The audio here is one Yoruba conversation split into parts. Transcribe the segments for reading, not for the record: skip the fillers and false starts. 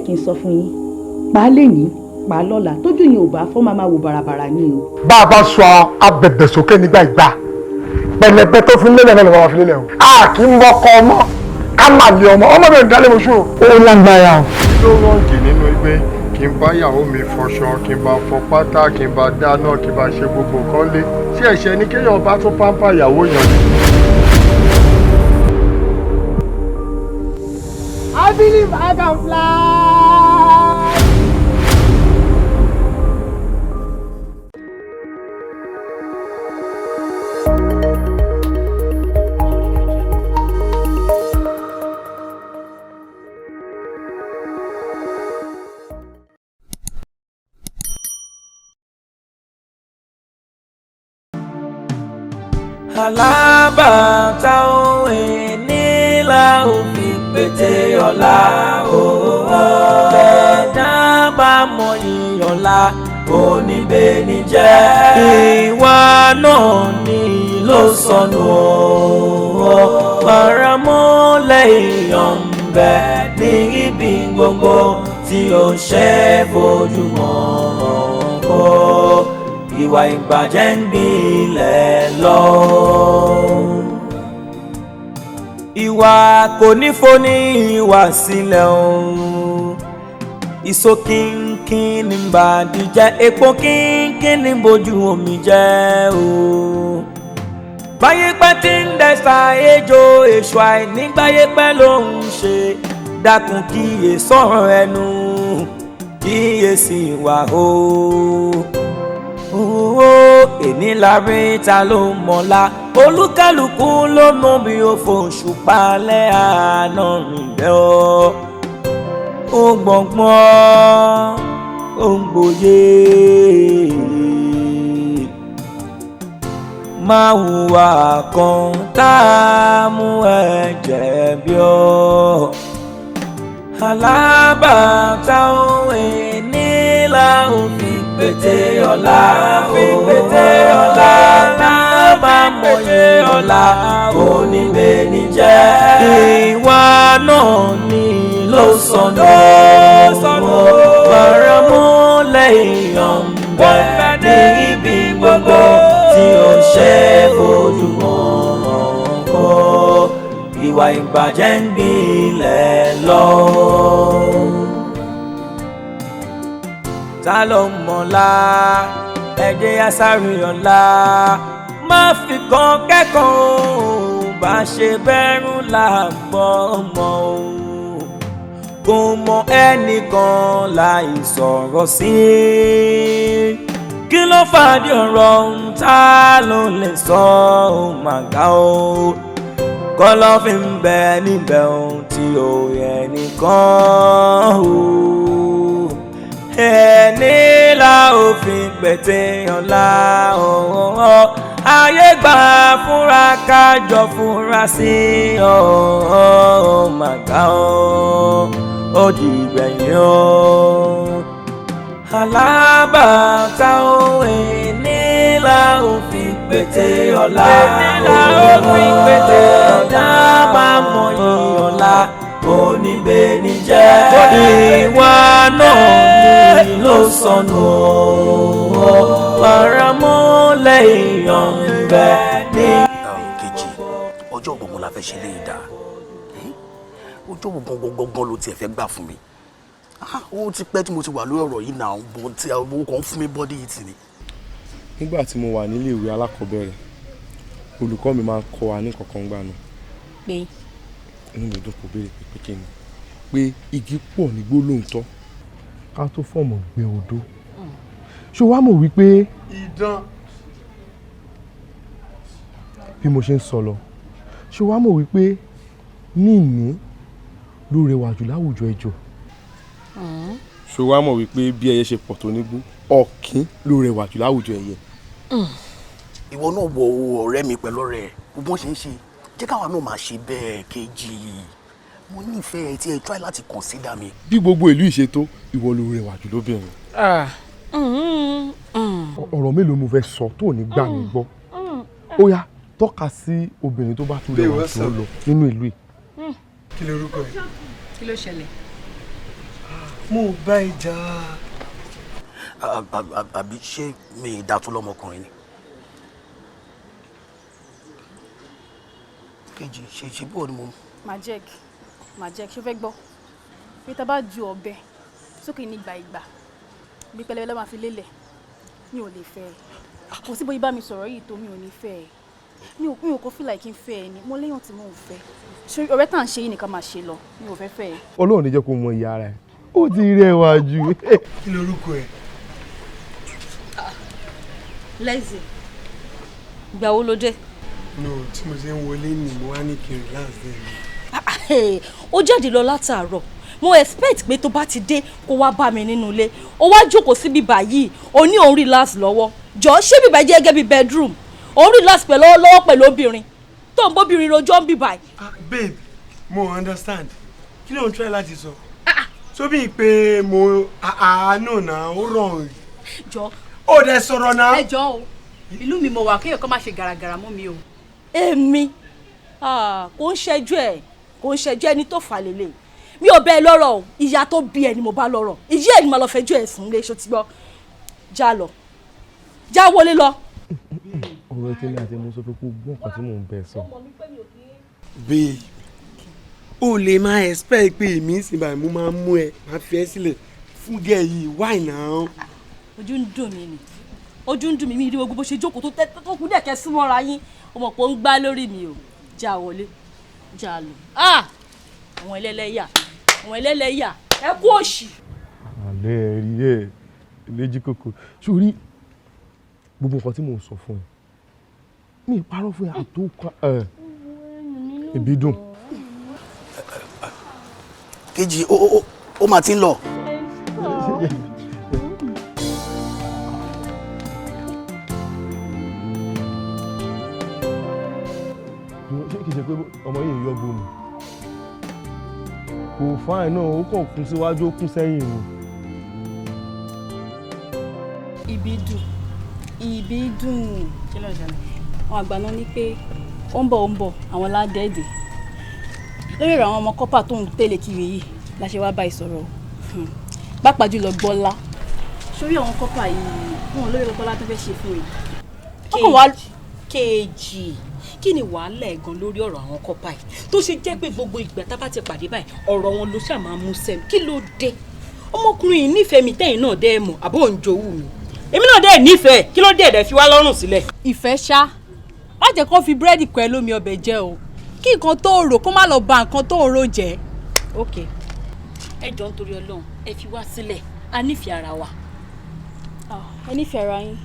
Kí n sọ fún yín, pa á lẹ́yìn, pa á lọ́la, tójú yẹn ò bá fọ́, máa máa wò bàràbàrà ní o. Bá a bá sọ abẹ̀bẹ̀ sókè nígbà ìgbà, pẹlẹbẹ tó fi lélẹ̀ náà ló máa fi lélẹ̀ o. A kì í mọkọ ọmọ ká má lé ọmọ ọmọ bẹ̀rẹ̀ dálé oṣù o. Ó lágbára o. Kí ló wrong nínú pé kí n bá ìyàwó mi fọṣọ, kí n bá fọ pátá, kí n bá dáná, kí n bá ṣe gbogbo nǹkan lé? Ṣé ẹ̀ṣẹ̀ ni kéèyàn bá tún pamper ìyàwó yàn ni? I believe I can fly. Alábàtà òwe nílà òfin pété ọ̀la ẹ̀dá bá mọyì ọ̀la oníbẹ̀ni jẹ́. Ìwà náà ní ló sọnù o, paramọ́lẹ̀ èèyàn ń bẹ ní ibi gbogbo tí ó ṣe fojú hàn o, ìwà ìbàjẹ́ ń gbilẹ̀ lọ. Ìwà kò ní foni ìwà sílẹ̀ o. Ìso kínkín ní bàdí jẹ́, epo kínkín ní bójú omi jẹ́ o. Báyé pẹ́ tí ń dẹ́sà ejò, èso àìnígbáyé pẹ́ ló ń ṣe. Dákun, kíyè sọ̀rọ̀ ẹnu, kíyè sí ìwà o. Owó èní la rí, ta ló mọ̀la? Olúkálùkù ló mọ bí ó fòṣù palẹ̀ àná rìn bẹ́ ọ́. Ó gbọ̀ngbọ́n, ó ń gbòye, máa hùwà kan tá a mú ẹ jẹ̀bi ọ́. Alábàtà òwe nílà òfin pété ọ̀la, fi pété ọ̀la, lábà mọ̀yé ọ̀la oníbẹ̀ni jẹ́. Ìwà náà ni ló sọnù, paramọ́lẹ̀ èèyàn ń bẹ ní ibi gbogbo tí ó ṣe fojú hàn kọ́, ìwà ìbàjẹ́ ń gbilẹ̀ lọ. Ta ló mọ̀la? Ẹ̀jẹ̀ asáré ọ̀la, má fi kan kẹ́kọ̀ọ́ bá ṣe bẹ́rù là ń bọ́ ọmọ o. Kò mọ ẹnìkan láì sọ̀rọ̀ sí. Kí ló fàdí ọ̀rọ̀ ohun tá ló lè sọ ọ́ màgá o? Kọ̀lọ̀fín ń bẹ níbẹ̀, ohun tí ò yẹ nìkan o. Ẹni la òfin pẹ̀tẹ́ ọ̀la ọ̀hún, ayé gbà fúnra, kájọ fúnra sí ọ̀hún màgá ọ̀, ó di ìgbẹ̀yìn ọ́. Alábàtà òwe nílà òfin pété ọ̀la, nílà òfin pété ọ̀la, máa mọyì ọ̀la oníbẹ̀ni jẹ́. Ìwà náà ni ló sọnù ọ́, paramọ́lẹ̀ èèyàn ń bẹ ní. Kejì, ọjọ́ gbogbo la fẹ́ ṣe léyìí dáa. Ọjọ́ gbogbo gbogbo ló tiẹ̀ fẹ́ gbà fún mi? Ó ti pẹ́ tí mo ti wà lórí ọ̀rọ̀ yìí náà, bó ti owó kan fún mi body yìí tì ní. Nígbà tí mo wà nílé ìwé alákọ̀ọ́bẹ̀rẹ̀, olùkọ́ mi máa ń kọ́ wa ní kankan gbà náà. Pé? Inú mi dùn kò béèrè pé kí ni. Pé igi pọ̀ nígbó lóòótọ́, ká tó fọ̀mọ̀ gbé odó. Ṣé o wá mọ̀ wípé Idán. bí mo ṣe ń sọ lọ, ṣé o wá mọ̀ wípé níní ló rẹwà jù láwùjọ ejò? Ṣé o wá mọ̀ wípé bí ẹyẹ ṣe pọ̀ tó nígbó, ọ̀kín ló rẹwà jù láwùjọ ẹyẹ? Ìwọ náà wo ọ̀rẹ́ mi pẹ̀lú ọ̀rẹ́ ẹ̀, bó ṣe ń ṣe, jẹ́ káwa náà máa ṣe bẹ́ẹ̀. Kejì, mo nífẹ̀ẹ́ tí ẹ try láti consider mi. Bí gbogbo ìlú ìṣètò, ìwọ ló rẹwà jù lóbìnrin. Ọ̀rọ̀ mélòó mo fẹ́ sọ tó ní gbà mí gbọ́? Ó yá, tọ́ka sí obìnrin tó bá tún rẹwà jù ọ́ lọ nínú ìlú yìí. Kí lorúkọ ẹ? Kí ló ṣẹlẹ̀? Mo bá ẹ jà. Àbí ṣé mi ì dá tó lọ́mọkùnrin ni? Kejì ṣe bó ni mo. Majek, Majek, ṣó fẹ́ gbọ́ pé tá a bá ju ọ̀bẹ sókè nígbà ìgbà bí pẹlẹbẹ ló máa fi lélẹ̀, mi ò lè fẹ́ ẹ. Kò sí bóyá bá mi sọ̀rọ̀ yìí tó, mi ò ní fẹ́ ẹ. Mi ò kọ́ feel like kí n fẹ́ ẹ ni. Mo léèyàn tí mò ń fẹ́. Ṣé ọ̀rẹ́ tá à ń ṣe yìí nìkan máa ṣe lọ? Mi ò fẹ́ fẹ́ ẹ. Ọlọ́run ní jẹ́ kó mọ ìyá rẹ̀, ó ti rẹwà jù. Kí lorúkọ ẹ? Lẹ́sìn, ìgbà wo ló dé? No, tí mo ṣe ń wọlé ni mo wá ní kí n relax then. Ó jáde lọ látàárọ̀. Mo expect pé tó bá ti dé, kó wá bá mi nínú ilé. Ó wá jókòó síbi báyìí, ó ní òun relax lọ́wọ́. Jọ, ṣé bíbá jẹ́ gẹ́gẹ́ bí bedroom? Òun relax pẹ̀lú lọ́wọ́ pẹ̀lú obìnrin tó ń bóbìnrin rojọ́ ń bì báyìí. Ah, babe, mo understand. Kí ló ń try láti sọ? So bí pé mo àánú náà ó wrong. Jọ. Ó dẹ̀ sọ̀rọ̀ náà. Ẹ jọ o, ìlú mi mo wà, kéèyàn kan má ṣe gàràgàrà mọ́ mi o. Èmi kò ń ṣẹjú ẹ, kò ń ṣẹjú ẹni tó fà lélẹ̀. Mi ò bẹ́ẹ̀ lọ́rọ̀ o. Ìyá tó bí ẹ ni mo bá lọ́rọ̀. Ìyá ẹ ni mo lọ fẹjọ́ ẹ̀ sùn lé. Ṣó ti gbọ́? Já lọ, já wọlé lọ. Ọ̀rọ̀ tẹ́lẹ̀ àti mo sọ pé kó gbọ́ nǹkan tí mò ń bẹ̀ sọ. Babe, o lè máa expect pé èmi ń sìn báyìí, mo máa mú ẹ, máa fi ẹ sílẹ̀ fún gẹ̀ yìí. Why now? Ojú ń dùn mí ni, ojú ń dùn mí. Mi rí gbogbo bó ṣe jókòó tó tẹ́ tó kú dẹ̀kẹ́ súnmọ́ra yín. O mọ̀ pé ó ń gbá lórí mi o. Já wọlé, já lọ. Ah, àwọn ẹlẹ́lẹ́yà, àwọn ẹlẹ́lẹ́yà, ẹ kú òṣì. Àlẹ́ rí ẹ léjì kòkò sórí gbogbo nǹkan tí mò ń sọ fún ẹ, mi ì parọ́ fún ẹ àtòkọ ẹ ìbí dùn. Kejì, ó máa ti ń lọ. Ṣé kìí ṣe pé ọmọ yìí ń yọgbó ni? Kò fáìn náà, ó kàn kún síwájú, ó kún sẹ́yìn ni. Ibi dùn, ibi dùn. Kí ló ń ṣẹlẹ̀? Àwọn àgbà náà ní pé ó ń bọ̀, ó ń bọ̀, àwọn ládẹ́ẹ̀dẹ̀ lórí ọ̀rọ̀ àwọn ọmọ kọ́pà tó ń tẹ̀lé kiri yìí la ṣe wá bá ìsọ̀rọ̀, pàápàá jùlọ Gbọ́lá. Sórí àwọn kọ́pà yìí, wọn lórí Gbọ́lá tó fẹ́ ṣe fún yìí. Ọkàn wa. Kejì, kí ni wàhálà ẹ̀ gan lórí ọ̀rọ̀ àwọn kọ́pà yìí, tó ṣe jẹ́ pé gbogbo ìgbà tá a bá ti pàdé báyìí, ọ̀rọ̀ wọn ló ṣáà máa mú sẹ́nu? Kí ló dé? Ọmọkùnrin yìí nífẹ̀ẹ́ mi, tẹ́yìn náà dẹ́ ẹ mọ̀. Àbó ń jowú mi? Èmi náà dẹ́ ẹ̀ nífẹ̀ẹ́. Kí ló dé ẹ̀dẹ̀ fi wá lọ́rùn sílẹ̀? Ìfẹ́ ṣá, má jẹ́ kó fi búrẹ́dì kọ́ ẹ lómi ọbẹ̀ jẹ́ o. Kí nǹkan tó rò kó má lọ ba nǹkan tó rò jẹ́. Ok, ẹ jọ, nítorí Ọlọ́run, ẹ fi wá sílẹ̀. A nífẹ̀ẹ́ ara wa. Ẹ nífẹ̀ẹ́ ara yín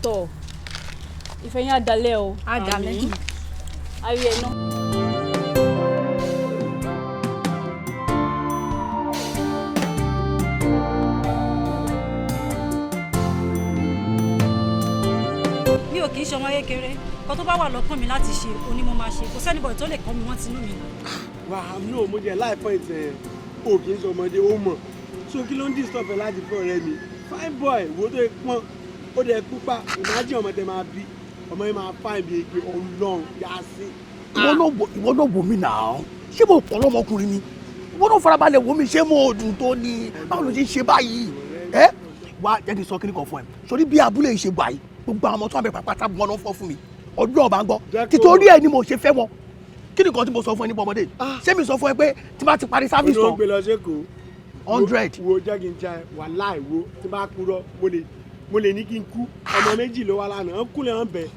tọ́, ìfẹ́ yín á dalẹ̀ o. Á dalẹ̀. Ayé ẹ náà. Mi ò kì í ṣe ọmọ kékeré kan. Tó bá wà lọ́kàn mi láti ṣe òní, mo máa ṣe. Kò sí anybody tó lè kọ́ mi wọ́n tinú mi. Wà á no, mo jẹ láì point ẹ, o kì í ṣe ọmọdé, ó mọ̀. So kí ló ń disturb ẹ láti fẹ́ ọ̀rẹ́ mi? Fine boy wo tó pọ́n, ó dẹ̀ pupa. Imagine ọmọ tẹ máa bí, ọmọ yẹn máa fine bí ege. Ọlọ́run yá sí. Ìwọ náà wò mí náà. Ṣé mo pọ̀ lọ́mọkùnrin ni? Ìwọ náà farabalẹ̀ wò mí. Ṣé mo dùn tó ni? Báwo ló ṣe ń ṣe báyìí? Ẹ wá, jẹ́ kí n sọ kíní kan fún ẹ. Sórí bí abúlé yìí ṣe wà yìí, gbogbo àwọn ọmọ tó wà bẹ pàpàtà wọn ló ń fọ́ fún mi. Ọdún ọba ń gbọ́, títorí ẹ ni mo ṣe fẹ́ wọn. Kí ni kan tí mo sọ fún ẹ nípa ọmọdé? Ṣé mi sọ fún ẹ pé tí bá ti parí service Olóò tán gbé lọ sẹ́kọ̀ọ́. 100. Wo, jẹ́ kí n jẹ wàláì. Wo, tí bá purọ́, mo lè ní kí n kú. Ọmọ méjì ló wá lánàá, ń kúnlẹ̀ ń bẹ̀.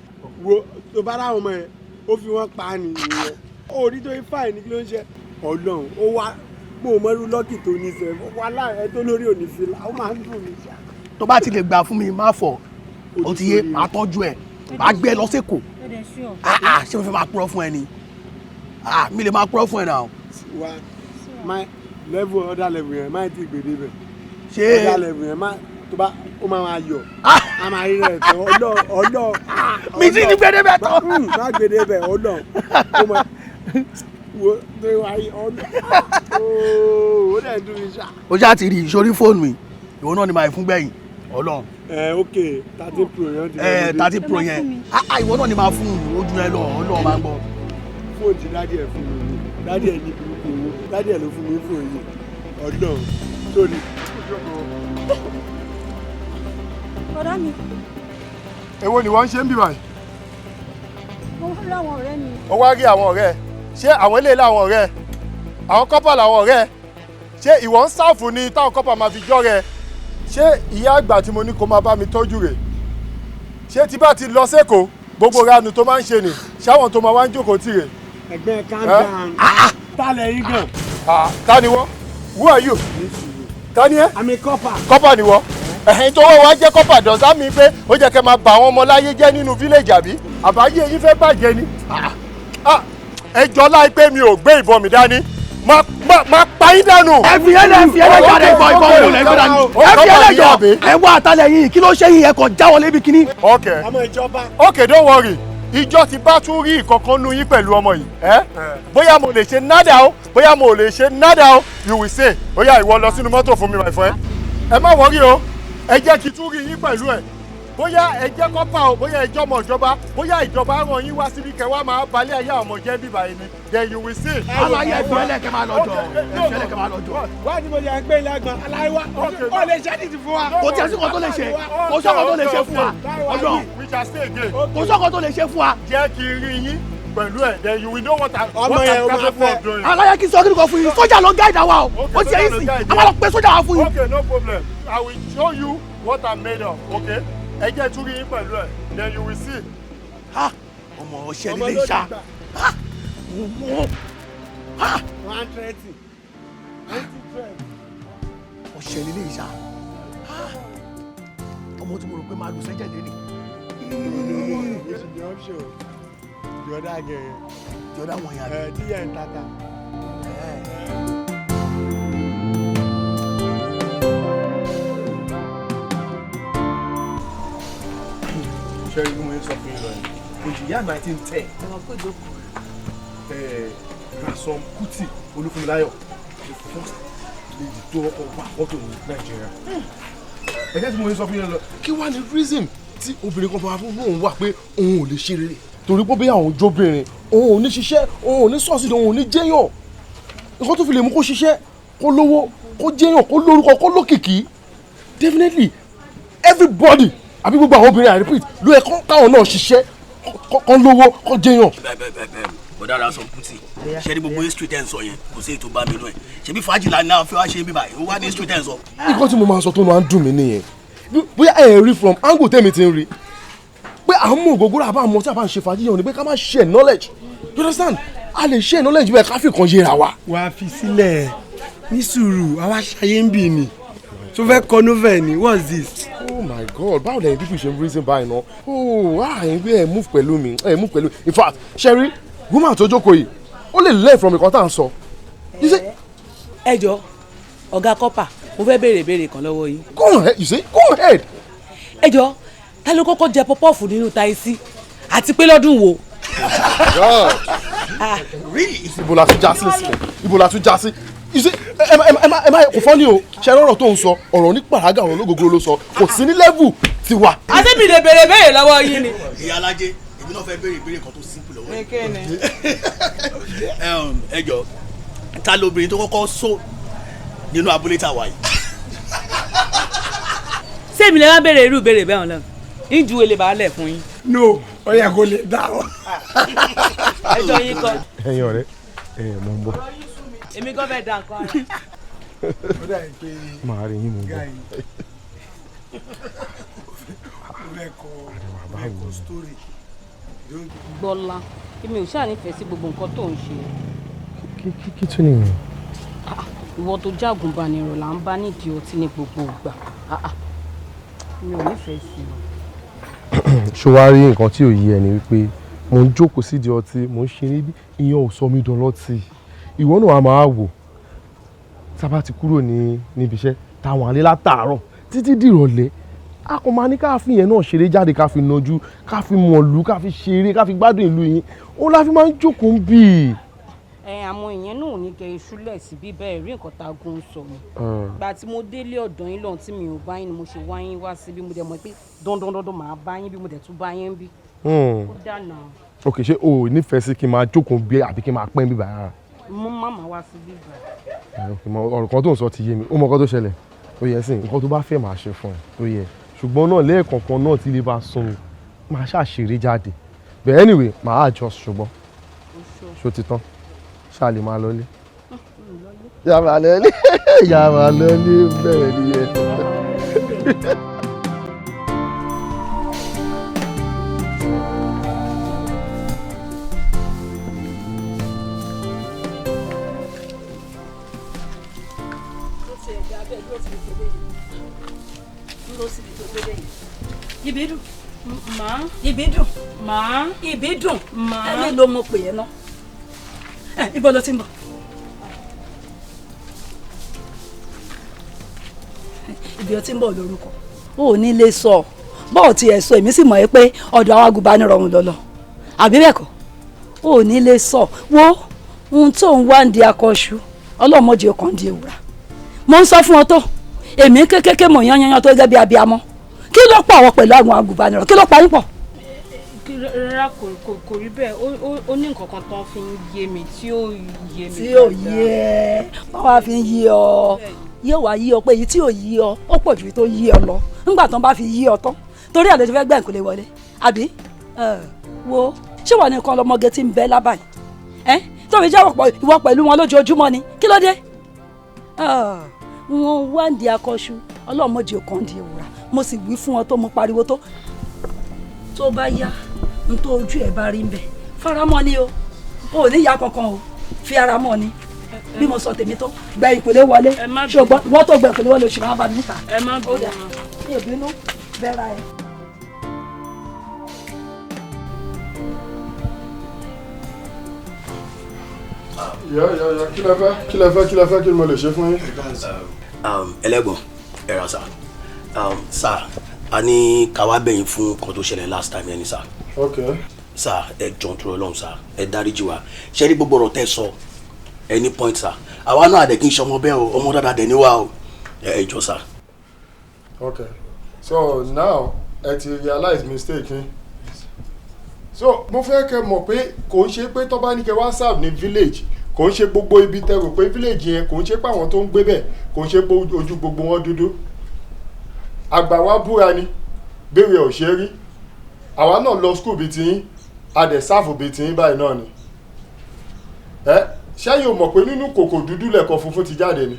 Wo, tó bá ráwọn ọmọ yẹn, ó fi wọ́n pa á nìyẹn. Ó rí tó fáì ní. Kí ló ń ṣe? Ọlọ́run ó wá, mo mọ́rú luck tó ní sẹ́. Wàláì, ẹ tó lórí òní fìlà, ó máa ń dùn mí ṣá. Tó bá ti lè gbà fún mi, má fọ, ó ti yé. Máa tọ́jú ẹ, máa gbé ẹ lọ sẹ́kọ̀ọ́. Ah ah, ṣé mo fẹ́ máa purọ́ fún ẹ ni? Ah, mi lè máa purọ́ fún ẹ náà. Wa my level, other level yẹn máa ti gbèdé bẹ̀. Ṣé other level yẹn máa tó bá ó máa máa yọ, a máa rí rẹ̀ tán. Ọlọ́ ọlọ́. Mi ti ní gbèdé bẹ̀ tán. Má gbèdé bẹ̀. Ọlọ́ ó máa wo tó wáyé. Ọlọ́ ó dẹ̀ dùn mí ṣá. O ṣáà ti rí ìṣorí fóònù mi, ìwọ náà ni màá fún gbẹ̀yìn. Ọlọ́run. Ẹ ok, 13 Pro yẹn ti Ẹ 13 Pro yẹn, ah ah, ìwọ náà ni màá fún ojú ẹ lọ. Ọlọ́run máa ń gbọ́. Fóònù tí daddy ẹ̀ fún mi ni. Daddy ẹ̀ ní burúkú owó. Daddy ẹ̀ ló fún mi fóònù yìí. Ọlọ́run. Sórí. Bọ̀dá mi. Èwo ni wọ́n ń ṣe ń bí báyìí? Mo wá rí àwọn ọ̀rẹ́ mi. Ó wá rí àwọn ọ̀rẹ́ ẹ. Ṣé àwọn eléyìí làwọn ọ̀rẹ́ ẹ? Àwọn kọ́pà làwọn ọ̀rẹ́ ẹ? Ṣé ìwọ ń sáàfù ni táwọn kọ́pà máa fi jọ́ rẹ? Ṣé ìyá àgbà tí mo ní kó máa bá mi tọ́jú rẹ̀? Ṣé tí bá ti lọ sẹ́kọ̀ọ́ gbogbo ranu tó máa ń ṣe ni ṣáwọn tó máa wá ń jókòó tì rè? Ẹgbẹ́ calm down. Ta lẹ yín gan? Ta ni wọ́n? Who are you? Ta ni ẹ́? I'm a corper. Corper ni wọ́n. Ẹ̀hìn tó wọ́n wá jẹ́ corper dọ̀sá mi pé ó jẹ́ kẹ́ máa bà àwọn ọmọ láyé jẹ́ nínú village àbí? Àbáyé yín fẹ́ bàjẹ́ ni. Ẹ jọ láì pé mi ò gbé ìbọn mi dání. Má pa yín dànù. Ẹ fi ẹlẹ́ fi ẹlẹ́ jáde ìbọn ìbọn òun lẹ́ gbé dání. Ẹ fi ẹlẹ́ jọ ẹ wá àtàlẹ̀ yìí kí ló ṣe yìí ẹ kàn já wọlé bí kíní. Okay. Ọmọ ìjọba. Okay, don't worry. Ìjọ ti bá tún rí ìkankan nu yín pẹ̀lú ọmọ yìí. Bóyá mo lè ṣe nádà o, bóyá mo lè ṣe nádà o, you will say. Bóyá ìwọ lọ sínú mọ́tò fún mi, my friend. Ẹ má worry o, ẹ jẹ́ kí tún rí yín pẹ̀lú ẹ̀. Bóyá ẹ jẹ́ kọ́pà o, bóyá ẹ jọmọ ìjọba, bóyá ìjọba rán yín wá síbi kẹwàá máa balẹ̀ ayé àwọn ọmọ jẹ́ bíbá yìí ni. Then you will see. Aláyé ẹ fi ẹlẹ́ kẹ́ máa lọ jọ, ẹ fi ẹlẹ́ kẹ́ máa lọ jọ. Wá ní mo yà ń gbé ilé agbọ̀n, aláìwá, ó lè ṣe àdìsí fún wa. Kò tí ẹ sí kan tó lè ṣe, kò sọ́kàn tó lè ṣe fún wa. Ọjọ́ We shall stay again. Kò sọ́kàn tó lè ṣe fún wa. Jẹ́ kí n rí yín pẹ̀lú ẹ̀, then you will know what I'm capable of doing. Aláyé kí n sọ kí n kọ fún yín, sójà ló ń gáìdà wa o, ó ti ẹ̀ yín sí, a máa lọ pé sójà wa fún yín. Okay, no problem. I will show you what I'm made of, okay? Ẹ jẹ́ tún rí yín pẹ̀lú ẹ̀, then you will see. Ọmọ ọṣẹ nílé ìṣá. 130. Ọṣẹ nílé ìṣá. Ọmọ tí mo rò pé máa lù sẹ́jẹ̀ lé ní. Jọ̀dá gẹ̀rẹ́. Jọ̀dá wọ̀nyí àbí. Ẹ tí yẹn ń tata. Ṣé irú mi sọ fún yín lọ yìí? Òjìyá 1910. Ransome Kuti Olúfúnmiláyọ̀, the first lady tó kọ́kọ́ wà mọ́tò ní Nàìjíríà. Ẹ̀jẹ̀ tí mo ń sọ fún yín lọ, kí wàá ní reason tí obìnrin kan fọwọ́ fún òun wà pé òun ò lè ṣe rere? Torí pé bí àwọn jóbìnrin, òun ò ní ṣiṣẹ́, òun ò ní sọ́ọ̀sì, òun ò ní jẹ́yàn. Nǹkan tó fi lè mú kó ṣiṣẹ́, kó lówó, kó jẹ́yàn, kó lórúkọ, kó lókìkí. Definitely, everybody àbí gbogbo àwọn obìnrin, I repeat, ló yẹ káwọn náà ṣiṣẹ́, kán lówó, kán jẹ́yàn. Bọ̀dá Ransome Kuti, ṣe ní gbogbo history tẹ́ ń sọ yẹn kò sí ètò bá mi nú ẹ̀. Ṣebí fàájì la náà fi wá ṣe bíbá yìí, ó wá ní history tẹ́ ń sọ. Nǹkan tí mo máa ń sọ tó máa ń dùn mí nìyẹn, bóyá ẹ rí from angle tẹ́mi ti ń rí pé à ń mú ògógóró àbá àmọ́ tí a bá ń ṣe fàájì yẹn ò ní pé ká má share knowledge, you understand? A lè share knowledge bẹ́ẹ̀ ká fi kan yẹra wa. Wàá fi sílẹ̀ ní sùúrù, àwa ṣayé ń bì ní tó fẹ́ kọ novel ni, what's this? Oh my God, báwo lẹ́yìn people ṣe ń reason báyìí náà? Oh, ah, ẹ̀ ń move pẹ̀lú mi, ẹ̀ move pẹ̀lú mi. In fact, Sherry, woman tó jókòó yìí, ó lè learn from nǹkan tá à ń sọ. Ẹ jọ, ọ̀gá kọ́pà, mo fẹ́ béèrè béèrè kan lọ́wọ́ yín. Go ahead, you see, go ahead. Ẹ jọ, ta ló kọ́kọ́ jẹ pọpọ́ọ̀fù nínú taisí àti pé lọ́dún wo? God. Really? Ibo la tún já sí sí? Ibo la tún já sí? You see, ẹ má kò fọ́ ni o, ṣe ọ̀rọ̀ tó ń sọ, ọ̀rọ̀ ní pàrágà, ọ̀rọ̀ ológogoro ló sọ, kò sí ní level tiwa. Àṣebí lè béèrè béèrè lọ́wọ́ yín ni. Ìyá Alájẹ, èmi náà fẹ́ béèrè ìbéèrè kan tó simple lọ́wọ́ yín. Ẹ jọ, ta lobìnrin tó kọ́kọ́ sọ nínú abúlé tá a wà yìí? Ṣé èmi lè wá béèrè irú ìbéèrè bẹ́ẹ̀ náà? Ìjú ele bàálẹ̀ fún yín. No, ó yẹ kó lè dá o. Ẹjọ́ yín kọ́. Ẹ̀yin ọ̀rẹ́, ẹ mò ń bọ̀. Èmi gan fẹ́ da nǹkan ara. Ó dà pé màá rí yín mò ń bọ̀. Ó fẹ́ kọ story. Gbọ́lá, èmi ò ṣáà nífẹ̀ẹ́ sí gbogbo nǹkan tó ń ṣe. Kí tún nìyẹn? Ìwọ tó jágun banirọ̀ là ń bá nídìí ọtí ní gbogbo ìgbà. Mi ò nífẹ̀ẹ́ sí i. Ṣé wàá rí nǹkan tí ò yé ẹ ni wípé mò ń jókòó sídìí ọtí, mò ń ṣe níbí, ìyẹn ò sọ mí dọlọ́tì. Ìwọ náà a máa wò tá a bá ti kúrò ní níbi iṣẹ́ táwọn alẹ́ látàárọ̀ títí dìrọ̀lẹ́, a kò máa ní ká fi yẹn náà ṣeré jáde, ká fi nàjú, ká fi mọ̀lú, ká fi ṣeré, ká fi gbádùn ìlú yín, ó la fi máa ń jókòó ń bì. Ẹ àmọ́ ìyẹn náà ò ní kẹ iṣu lẹ̀ sí bí bẹ́ẹ̀ rí nǹkan tá a gun sọ ni. Ìgbà tí mo délé ọ̀dọ̀ yín lọ́hùn tí mi ò bá yín ni mo ṣe wá yín wá síbí, mo dẹ̀ mọ̀ pé dandan dandan màá bá yín bí mo dẹ̀ tún bá yín bí. Ó dànà. Ok, ṣé o ò nífẹ̀ẹ́ sí kí n máa jókòó bí àbí kí n máa pẹ́ bíbá rárá? Mú màmá wá sí bíbá. Ọ̀rọ̀ kan tó ń sọ ti yé mi. Ó mọ nǹkan tó ṣẹlẹ̀. Ó yẹ sìn, nǹkan tó bá fẹ́ màá ṣe fún ẹ. Ó yẹ. Ṣùgbọ́n náà lẹ́ẹ̀kọ̀ọ̀kan náà tí ilé bá sún mi, màá ṣàṣeré jáde. But anyway, màá adjust ṣùgbọ́n. Ṣó ti tán? Ṣáà lè máa lọlé. Yà máa lọlé. Yà máa lọlé bẹ́ẹ̀ nìyẹn. Ìbídùn. Màá. Ìbídùn. Màá. Ìbídùn. Màá. Ẹni ló mọ̀ pè é ná. Ẹ ibo ló ti ń bọ̀? Ibi ó ti ń bọ̀ lórúkọ. O ò ní lè sọ. Bọ́ọ̀ tiẹ̀ sọ èmi sì mọ̀ ẹ́ pé ọ̀dọ̀ àwọn agùnbánirọ̀ ń lọ lọ. Àbí bẹ́ẹ̀ kọ́? O ò ní lè sọ. Wo ohun tó ń wá ń di akọ́ṣu ọlọ́mọdé ọkàn di ewúrà. Mo ń sọ fún ọ tó. Èmi kékeré mọ̀ yányányán tó gẹ́gẹ́ bí abiyamọ. Kí ló pa àwọn pẹ̀lú àwọn agùnbánirọ̀? Kí ló pa yín pọ̀? Rárá, kò rí bẹ́ẹ̀. Ó ní nǹkan kan tán fi ń yé mi tí ó yé mi. Tí ò yé ẹ, wọ́n wá fi ń yé ọ, yóò wá yé ọ pé èyí tí ò yé ọ ó pọ̀ ju èyí tó yé ọ lọ nígbà tán bá fi yé ọ tán, torí àlejò fẹ́ gbẹ̀ǹkó lè wọlé àbí. Wo ṣé wà nìkan lọmọge tí ń bẹ lábàáyé ẹ tó fi jẹ́ ìwọ pẹ̀lú wọn lójoojúmọ́ ni? Kí ló dé? Wọn wá ń di akọ́ṣu ọlọ́mọdé kan di ewúrà. Mo sì wí fún ọ tó, mo pariwo tó tó bá yá n tó ojú ẹ bá rí ń bẹ faramọ́ ni o. Ò ní ìyá kankan o, fi ara mọ́ ni. Bí mo sọ tèmi tó, gbẹ ìpele wọlé, ṣùgbọ́n wọ́n tó gbẹ ìpele wọlé oṣù máa bá mi níta. Ẹ má bínú. Mi ò bínú, bẹ́ra ẹ. Yà yà yà, kí lẹ fẹ́, kí lẹ fẹ́, kí lẹ fẹ́, kí ni mo lè ṣe fún yín? Ẹlẹ́gbọ̀n, ẹ ra sà. Sà, a ní ká wá bẹ̀yìn fún nǹkan tó ṣẹlẹ̀ last time yẹn ni sà. Ok. Sà, ẹ jọ̀ọ́ nítorí Ọlọ́run sà, ẹ dáríjì wa. Ṣé rí gbogbo ọ̀rọ̀ tẹ́ sọ, ẹ ní point sà. Àwa náà àdẹ̀ kí n ṣe ọmọ bẹ́ẹ̀ o, ọmọ dáadáa dẹ̀ ní wa o. Ẹ jọ̀ọ́ sà. Ok, so now ẹ ti realize mistake yín. So mo fẹ́ kẹ́ mọ̀ pé kò ń ṣe pé tó bá ní kẹ́ wá serve ní village, kò ń ṣe gbogbo ibi tẹ́ rò pé village yẹn, kò ń ṣe pé àwọn tó ń gbé bẹ̀, kò ń ṣe pé ojú gbogbo wọn dúdú. Àgbà wa búra ni béèrè ò ṣe rí. Àwa náà lọ school bíi tiyín, a dẹ̀ sáàfù bíi tiyín báyìí náà ni. Ẹ ṣé yóò mọ̀ pé nínú kòkò dúdú lẹ̀kọ́ funfun ti jáde ni?